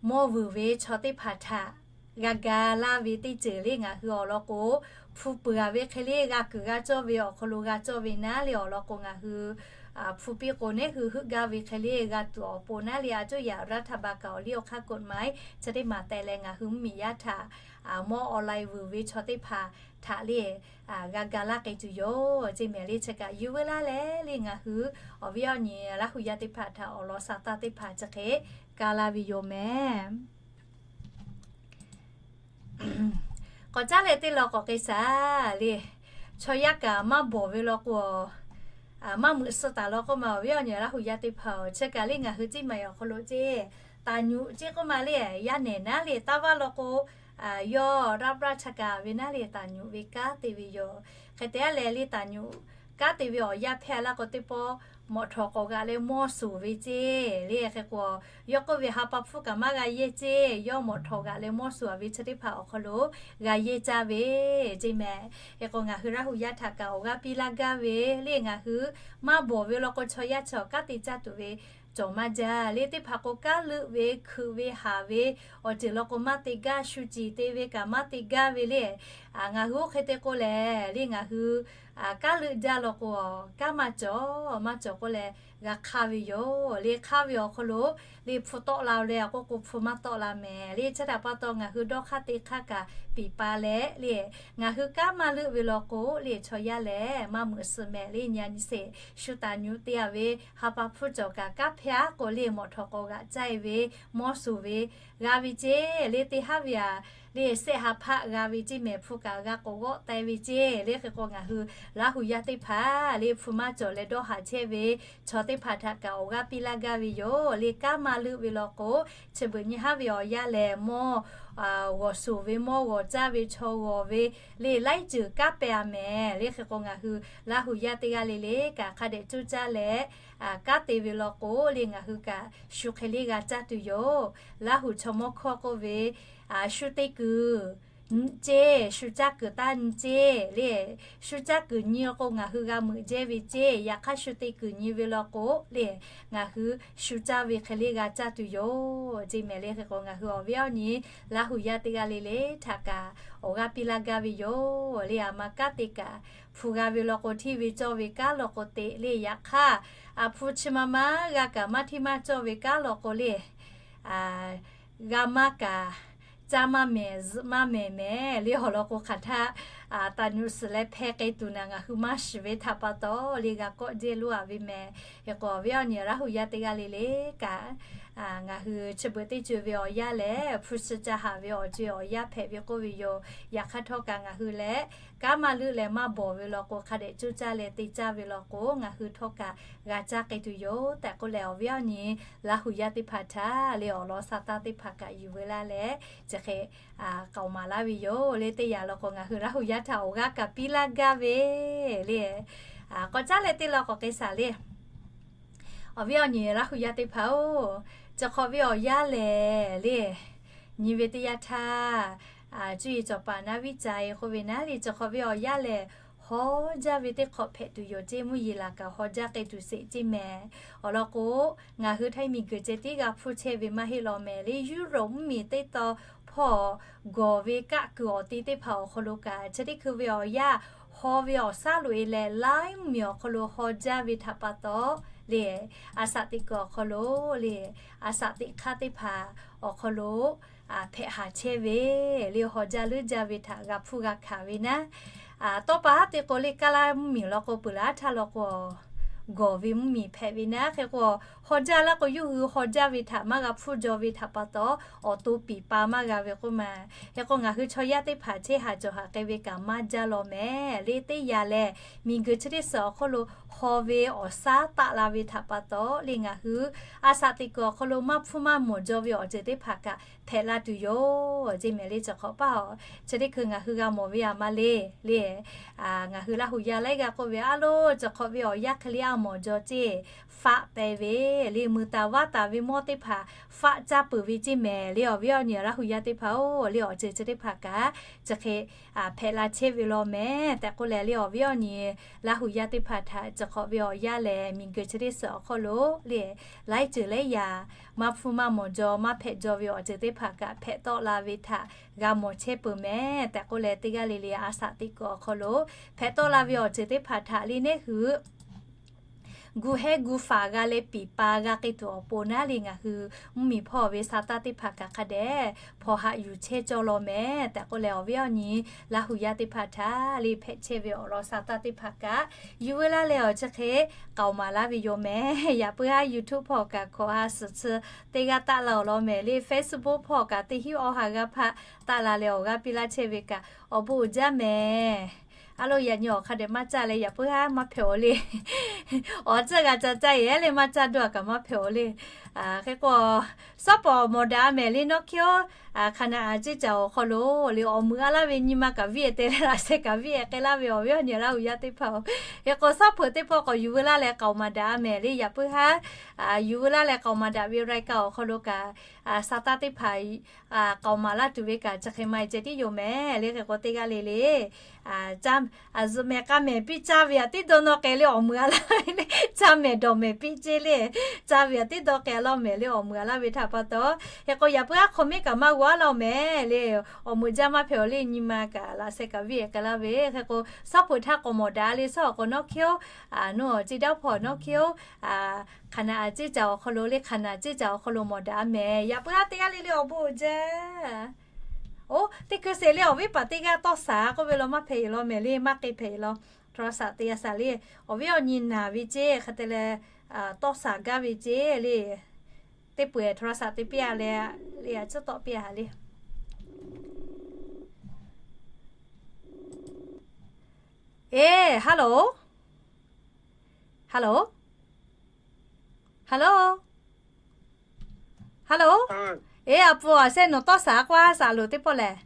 mawˇ vuiˬ ve chaw teˇ hpaˍ htaꞈ g'a ga laˇ ve teˇ ceuˬ le ngaˬ hui awˬ lawn k'o, hpu peuˬ a ve hk'e le g'a kuiˬ g'a cawˇ ve awˬ hk'aw lo g'a cawˇ ve naˉ le awˬ lawn k'o ngaˬ hui hpu piˇ k'o neˉ hui heuˆ gaˇ ve hk'e le g'a tuˬ awˬ pon naˉ le, a cuˇ yaꞈ raˇ htaˇ ba kaꞈ awˬ liˇ awˬ hk'aˇ กฎหมาย chi teˇ maˬ tehꞈ leh ngaˬ hui mvuhˇmiˬ yaˇ htaꞈ mawˇ online vuiˬ ve chaw teˇ hpaˍ htaꞈ le g'a ga laˇ k'ai tuˬ yoˬ ceˇ mehˍ le. Chi kaꞈ yuˬ veu laˇ leh le ngaˬ hui awˬ viˉ awˬ nyi Laˇ huˍ yaˇ teˇ hpaˍ htaꞈ awˬ lawn sa taˇ teˇ hpaˍ chi hk'e ka laˇ ve yoˬ mehˍ. K'awꞈ caˉ leh teˇ law k'awꞈ k'ai shaˍ le. Chaw yaˇ kaꞈ maˇ bawˬ ve law k'o, maˇ meuꞈ suh taˍ law k'oˆ ma awˬ viˉ awˬ nyi Laˇ huˍ yaˇ teˇ hpaˍ-oˬ, chi kaꞈ le ngaˬ hui ciˉ maˬ awˬ hk'aw lo ceˇ, taˍ nyuꞈ ceˇ k'oˆ ma le, yaˇ nehˬ naˉ le taˇ vaˇ law k'o, yawˇ raˇ braˇ cha kaˍ ve naˉ le taˍ nyuꞈ ve kanˉ te ve yoˬ. Hk'e te a leh le taˍ nyuꞈ kanˉ te ve awˬ yanˇ hpehˇ laˇ k'o teˇ pawˆ mawꞈ htawˍ k'awꞈ g'aꞈ leh mawˇ suˍ ve ceˇ le. Hk'e k'o yawˇ k'oˆ ve ha pa hpfuhˇ kaꞈ maˇ g'a yehˇ ceˇ, yawˇ mawꞈ htawˍ g'aꞈ leh mawˇ suˍ a ve chi teˇ hpaˍ awˬ hk'aw lo g'a yehˇ caˇ ve ceˇ mehˍ. Hk'e k'o ngaˬ hui Laˇ huˍ yaˇ htaꞈ kaꞈ awˬ g'aˇ piˇ laˇ gaˇ ve le ngaˬ hui maˇ bawˬ ve law k'o chaw yaˇ chi awˬ kanˉ te caˇ tuˬ ve cawˬ maˇ jaˇ le. Teˇ hpaˍ k'o kanˉ leuˆ ve hkeuꞈ ve haˍ ve awˬ ceuˬ law k'o maˇ te gaˇ, shu ciˍ te ve kaꞈ maˇ te gaˇ ve le. Ngaˬ hui oˇ hk'e te k'o lehˬ le ngaˬ hui kanˉ leuˆ jaˇ law k'o, kanˉ maˇ cawˬ maˇ cawˬ k'oˆ leh g'a hk'aˇ ve yoˬ le. Hk'aˇ ve awˬ hk'aw lo le hpu tawˆ la leh a k'oˆ k'o hpu maˇ tawˆ la mehˍ le. Chi htaꞈ pa taw ngaˬ hui dawˇ hk'aˇ te hk'aˇ kaꞈ piˍ pa leh le, ngaˬ hui kanˉ maˇ leuˆ ve law k'o le chaw yaˇ lehˬ maˇ meuꞈ suh mehˍ le. Nyi a nyi sheˍ, shu taˍ nyuꞈ te a ve ha pa hpfuhˇ cawˬ kaꞈ kanˉ hpehˇ a k'o le mawꞈ htawˍ k'awꞈ g'aꞈ caˇ e ve mawˇ suˍ ve g'a ve ceˇ le. Teˇ haˉ ve a le sehˆ ha hpaˆ g'a ve ceˇ mehˍ, hpu kaꞈ g'a k'awꞈ g'awˆ tai ve ceˇ le. Hk'e k'o ngaˬ hui Laˇ huˍ yaˇ teˇ hpaˍ le hpu maˇ cawˬ leh dawˇ haˍ chehˇ ve chaw teˇ hpaˍ htaꞈ kaꞈ awˬ g'aˇ piˇ laˇ gaˇ ve yoˬ le. Kanˉ maˇ leuˆ ve law k'o, chi beuꞈ nyi haˉ ve awˬ yanˇ lehˬ mawˇ g'awˬ suˍ ve, mawˇ g'awˬ caˇ ve, chaw g'awˬ ve le laiˉ ceuˬ kanˉ pehˇ a mehˍ le. Hk'e k'o ngaˬ hui Laˇ huˍ yaˇ teˇ g'aˇ le le kaꞈ hk'a dehꞈ coˇ caˇ leh kanˉ te ve law k'o le ngaˬ hui kaꞈ shu hk'e le g'a caˇ tuˬ yoˬ. Laˇ huˍ chaw mawˇ hkawˇ k'oˆ ve, shu te kuiˬ nyi ceˇ, shu caˇ kuiˬ taˇ nyi ceˇ le. Shu caˇ kuiˬ nyi k'o ngaˬ hui g'a meuꞈ jehˇ ve ceˇ. Yaꞈ hk'aˇ shu te kuiˬ nyi ve law k'o le ngaˬ hui shu caˇ ve hk'e le g'a caˇ tuˬ yoˬ ceˇ mehˍ le. Hk'e k'o ngaˬ hui awˬ viˉ awˬ nyi Laˇ huˍ yaˇ teˇ g'aˇ le le htaꞈ kaꞈ awˬ g'aˇ piˇ laˇ gaˇ ve yoˬ le. A ma kanˉ te kaꞈ hpu g'a ve law k'o hteˇ ve cawˇ ve kanˉ law k'o te le. Yaꞈ hk'aˇ a hpu chi ma ma g'a kaꞈ maˇ hteˇ maˇ cawˇ ve kanˉ law k'o le g'a maˇ kaꞈ caˇ maˇ mehˍ zuhꞈ maˇ mehˍ mehˍ le. Awˬ lawn k'o hk'aˬ htaˇ taˍ nyuꞈ suhˍ leh hpeh k'ai tuˬ naˬ ngaˬ hui maˇ shiˍ ve htaꞈ pa taw le g'a kawˆ jehˇ loˉ a ve mehˍ. Hk'e k'o awˬ viˉ awˬ nyi Laˇ huˍ yaˇ teˇ g'aˇ le le kaꞈ ngaˬ hui chi beuꞈ teˇ ceuˬ ve awˬ yanˇ lehˬ hpu shi ca haˍ ve awˬ ceuˬ awˬ yanˇ hpehꞈ ve k'oˆ ve yoˬ. Yaꞈ hk'aˇ htawˇ kaꞈ ngaˬ hui leh kanˉ maˇ leuˆ leh maˇ bawˬ ve law k'o hk'a dehꞈ coˇ caˇ leh te caˇ ve law k'o ngaˬ hui htawˇ kaꞈ g'a caˇ k'ai tuˬ yoˬ tehꞈ k'oˆ leh awˬ viˉ awˬ nyi Laˇ huˍ yaˇ teˇ hpaˍ htaꞈ le awˬ lawn sa taˇ teˇ hpaˍ kaꞈ yuˬ veu laˇ leh chi hk'e k'aoˍ maˍ laˇ ve yoˬ le. Teˇ yanˇ law k'o ngaˬ hui Laˇ huˍ yaˇ htaꞈ awˬ g'aˇ kaꞈ piˇ laˇ gaˇ ve le. K'awꞈ caˉ leh teˇ law k'awꞈ k'ai shaˍ le. Awˬ viˉ awˬ nyi Laˇ huˍ yaˇ teˇ hpaˍ-oˬ, chi hk'awꞈ ve awˬ yanˇ lehˬ le nyi ve teˇ yanˇ htaˇ, cuˇ yiˍ cawˬ paˍ naˉ viˉ ca e k'oˆ ve naˉ le chi hk'awꞈ ve awˬ yanˇ lehˬ haw jaˇ ve teˇ hk'awꞈ hpehꞈ tuˬ yoˬ ceˇ. Mvuhˇ yeˬ laˬ kaꞈ haw jaˇ k'ai tuˬ sheˍ ceˇ mehˍ. Awˬ lawn k'o ngaˬ hui htaiˇ miˬ guiˬ ceh tiˉ g'a hpuˇ chehˇ ve maˇ heˆ law mehˍ le. Yuˇrawˍ mvuhˇmiˬ teˇ tawn hpawˇ gawˬ ve kaˆ kuiˬ awˬ te teˇ hpaˍ awˬ hk'aw lo kaꞈ chi teˇ hkui ve awˬ yanˇ haw ve awˬ shaˉ loꞈ e leh laiˉ mvuhˇmiˬ awˬ hk'aw lo haw jaˇ ve htaꞈ pa taw le, a shaꞈ teꞈ kuiˬ awˬ hk'aw lo le, a shaꞈ teꞈ hk'aˇ teˇ hpaˍ awˬ hk'aw lo hpehꞈ haˍ chehˇ ve le. Haw jaˇ leuˉ jaˇ ve htaꞈ g'a hpuˇ g'a hkanˍ ve naˉ, tawˇ pa haˉ te k'o le kaˇ laˇ mvuhˇmiˬ law k'o peuˬ laˇ htaˇ law k'o gawˬ ve mvuhˇmiˬ hpehꞈ ve naˉ. Hk'e k'o, haw jaˇ laˇ k'o, yawˇ hui haw jaˇ ve htaꞈ maˇ g'a hpfuhˇ jaw ve htaꞈ pa taw, awˬ to piˍ pa maˇ g'a ve k'oˆ ma. Hk'e k'o, ngaˬ hui chaw yaˇ teˇ hpaˍ chehˇ haˍ cawˬ haˍ k'ai ve kaꞈ maˇ jaˇ law mehˍ le. Teˇ yanˇ lehˬ, miˬguiˬ chi teˇ suhˍ awˬ hk'oˆ lo haw ve awˬ shaˉ taˆ la ve htaꞈ pa taw le, ngaˬ hui a shaꞈ teꞈ kuiˬ awˬ hk'aw lo maˇ hpfuhˇ maˇ mawˬ jaw ve awˬ ceuˬ teˇ hpaˍ kaꞈ hpehꞈ la tuˬ yoˬ. Ceˇ mehˍ le, cawˬ hk'awꞈ paˇ a, chi teˇ hkui ngaˬ hui g'a mawˬ ve a ma le le. Ngaˬ hui Laˇ huˍ yaˇ laiˉ g'aˇ k'oˆ ve, a lo, cawˬ hk'awꞈ ve awˬ yanˇ hk'e le a mawˬ jaw ceˇ, faˆ pehˍ ve le, mui taˍ vaˇ taˍ ve mawˇ teˇ hpaˍ faˆ caˇ peuˬ ve ceˇ mehˍ le. Awˬ viˉ awˬ nyi Laˇ huˍ yaˇ teˇ hpaˍ-oˬ le, awˬ ceuˬ chi teˇ hpaˍ kaꞈ chi hk'e hpehꞈ la chehˇ ve law mehˍ tehꞈ k'oˆ leh le, awˬ viˉ awˬ nyi Laˇ huˍ yaˇ teˇ hpaˍ htaꞈ cawˬ hk'awꞈ ve awˬ yanˇ lehˬ, miˬguiˬ chi teˇ suhˍ awˬ hk'oˆ lo le, laiˉ ceuˬ laiˉ yaꞈ maˇ hpfuhˇ maˇ mawˬ jaw, maˇ hpehꞈ jaw ve awˬ ceuˬ teˇ hpaˍ kaꞈ hpehꞈ tawˆ la ve htaꞈ g'a mawˬ chehˇ peuˬ mehˍ tehꞈ k'oˆ leh, teˇ g'aˇ le le a shaꞈ teꞈ kuiˬ awˬ hk'aw lo hpehꞈ tawˆ la ve awˬ ceuˬ teˇ hpaˍ htaꞈ le, neˇ hui gu hehˉ gu faˍ g'a leh piˍ pa g'a k'ai tuˬ awˬ pon naˉ le, ngaˬ hui mvuhˇmiˬ hpawˇ ve sa taˇ teˇ hpaˍ kaꞈ hk'a dehꞈ hpawnˬ haꞈ yuˬ chehˇ cawˇ law mehˍ tehꞈ k'oˆ leh, awˬ viˉ awˬ nyi Laˇ huˍ yaˇ teˇ hpaˍ htaꞈ le hpehꞈ chehˇ ve awˬ lawn sa taˇ teˇ hpaˍ kaꞈ yuˬ veu laˇ leh awˬ chi hk'e k'aoˍ maˍ laˇ ve yoˬ mehˍ. Yaꞈ puiˉ haˉ YouTube hpawˇ kaꞈ hkawꞈ ha suhˍ chi teˇ g'aˇ taˆ la awˬ lawn mehˍ le, Facebook hpawˇ kaꞈ teˇ hinˉ awˬ ha g'aˇ hpaˆ taˆ la leh awˬ g'aˇ piˇ laˇ chehˇ ve kaꞈ awˬ bon uiˍ jaˇ mehˍ. A lo, yaꞈ nyi awˬ hk'a dehꞈ maˇ caˇ leh yaꞈ puiˉ haˉ maˇ hpehꞈ-aw le. Awˬ ceuˬ g'a ca caˇ e le maˇ caˇ dawˇ kaꞈ maˇ hpehꞈ-aw le. Hk'e k'o, shawˉ pawˍ mawˬ daꞈ mehˍ le nawˉ hkiˇ-oˬ. Hk'aˬ naꞈ aꞈ ceˇ caˬ awˬ hk'aw lo le awˬ meuꞈ a laˇ ve nyi ma kaꞈ viˇ ehˍ te leh laꞈ sheh kaꞈ viˇ ehˍ k'ai laˇ ve awˬ viˉ awˬ nyi Laˇ huˍ yaˇ teˇ hpaˍ-oˬ. Hk'e k'o, shawˉ peuˬ teˇ pawˆ k'awꞈ yuˬ veu laˇ leh k'aoˍ maˍ daꞈ mehˍ le, yaꞈ puiˉ haˉ yuˬ veu laˇ leh k'aoˍ maˍ daꞈ ve รายการ awˬ hk'aw lo kaꞈ sa taˇ teˇ hpaˍ k'aoˍ maˍ laˇ tuˬ ve kaꞈ chi hk'e maˇ e ceh tiˉ yoˬ mehˍ le. Hk'e k'o, teˇ g'aˇ le le zuhꞈ mehˍ k'a mehˍ piˇ caˇ ve aꞈ tiˉ dawˇ nawˇ k'ai le awˬ meuꞈ a laˇ ve le, caˇ mehˍ dawˬ mehˍ piˇ ceˇ le, caˇ ve aꞈ tiˉ dawˇ k'ai law mehˍ le awˬ meuꞈ a laˇ ve htaꞈ pa taw. Hk'e k'o, yaꞈ puiˉ haˉ hk'aw miˉ kaꞈ maˇ g'a law mehˍ le, awˬ meuꞈ jaˇ maˇ hpehꞈ-aw le, nyi ma kaꞈ laꞈ sheh kaꞈ viˇ ehˍ k'ai laˇ ve. Hk'e k'o, shawˉ peuˬ htaˇ k'awꞈ mawˬ daꞈ le, shawˉ awˬ k'o nawˉ hkiˇ-oˬ. Nawˉ ceˇ daˇ hpawˇ nawˉ hkiˇ-oˬ. Hk'aˬ naꞈ aꞈ ceˇ caˬ awˬ hk'aw lo le, hk'aˬ naꞈ ceˇ caˬ awˬ hk'aw lo mawˬ daꞈ mehˍ. Yaꞈ puiˉ haˉ teˇ g'aˇ le le awˬ bon uiˍ jaˇ. Oˇ, teˇ hkui sheˍ le awˬ viˉ paˍ teˇ g'aˇ tawˇ shaˍ k'oˆ ve law maˇ hpehꞈ e law mehˍ le, maˇ k'ai hpehꞈ e law. โทรศัพท์ te a shaˍ le, awˬ viˉ awˬ nyi naˍ ve ceˇ hk'e te leh tawˇ shaˍ gaˇ ve ceˇ le. Teˇ peu-eˬ โทรศัพท์ te piˇ a le, le a tcuhˉ tawˆ piˇ a le. E, hello, hello, hello, hello. E, a pu a, shehˆ nawˬ tawˇ shaˍ k'oˆ a, shaˍ loˍ teˇ pawˆ lehˬ.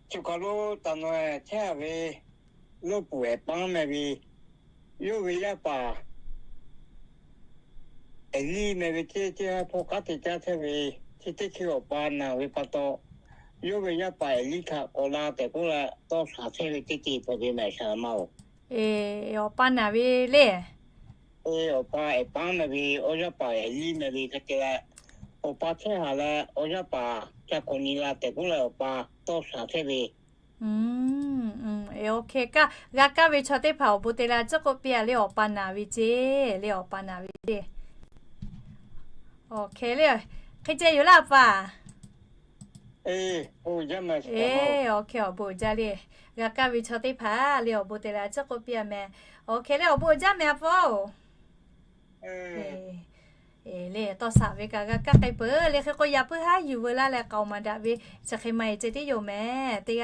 Chi kaˬ lo taˍ nawˬ chehˇ ve loˇ puˍ ehˍ paˉ meh ve, yawˇ ve yaˇ paˍ ehˍ liˇ meh ve ceˇ, ceˇ hawˉ hpawˇ k'aˉ te caˇ chehˇ ve, chi teˇ hkui awˬ pa naˬ ve pa taw, yawˇ ve yaˇ paˍ ehˍ liˇ htaꞈ k'awꞈ la tehꞈ k'oˆ leh tawˇ shaˍ chehˇ ve teˇ ceuˬ hpehꞈ ve mehˍ shaˍ ma-oˬ. E, awˬ pa naˬ ve le. E, awˬ pa ehˍ paˉ meh ve awˬ yaˇ paˍ ehˍ liˇ meh ve hk'e te leh, awˬ pa chehˇ haˍ leh awˬ yaˇ paˍ ca k'awꞈ nyi la tehꞈ k'oˆ leh awˬ pa tawˇ shaˍ chehˇ ve. E, OK, kaˇ g'a kaˇ ve chaw teˇ hpaˍ awˬ bon te leh a tcuhˉ k'oˆ piˇ a le, awˬ pa naˬ ve ceˇ le, awˬ pa naˬ ve ceˇ. OK le, hk'e ceh yoˬ laˇ a pa. E, OK, awˬ bon uiˍ jaˇ le. G'a kaˇ ve chaw teˇ hpaˍ le awˬ bon te leh a tcuhˉ k'oˆ piˇ a meh. OK le, awˬ bon uiˍ jaˇ meh a pa-oˬ. Le tawˇ shaˍ ve kaꞈ g'a kaˇ k'ai peuˬ le. Hk'e k'o, yaꞈ puiˉ haˉ yuˬ veu laˇ leh k'aoˍ maˍ daꞈ ve chi hk'e maˇ e ceh tiˉ yoˬ meh. Teˇ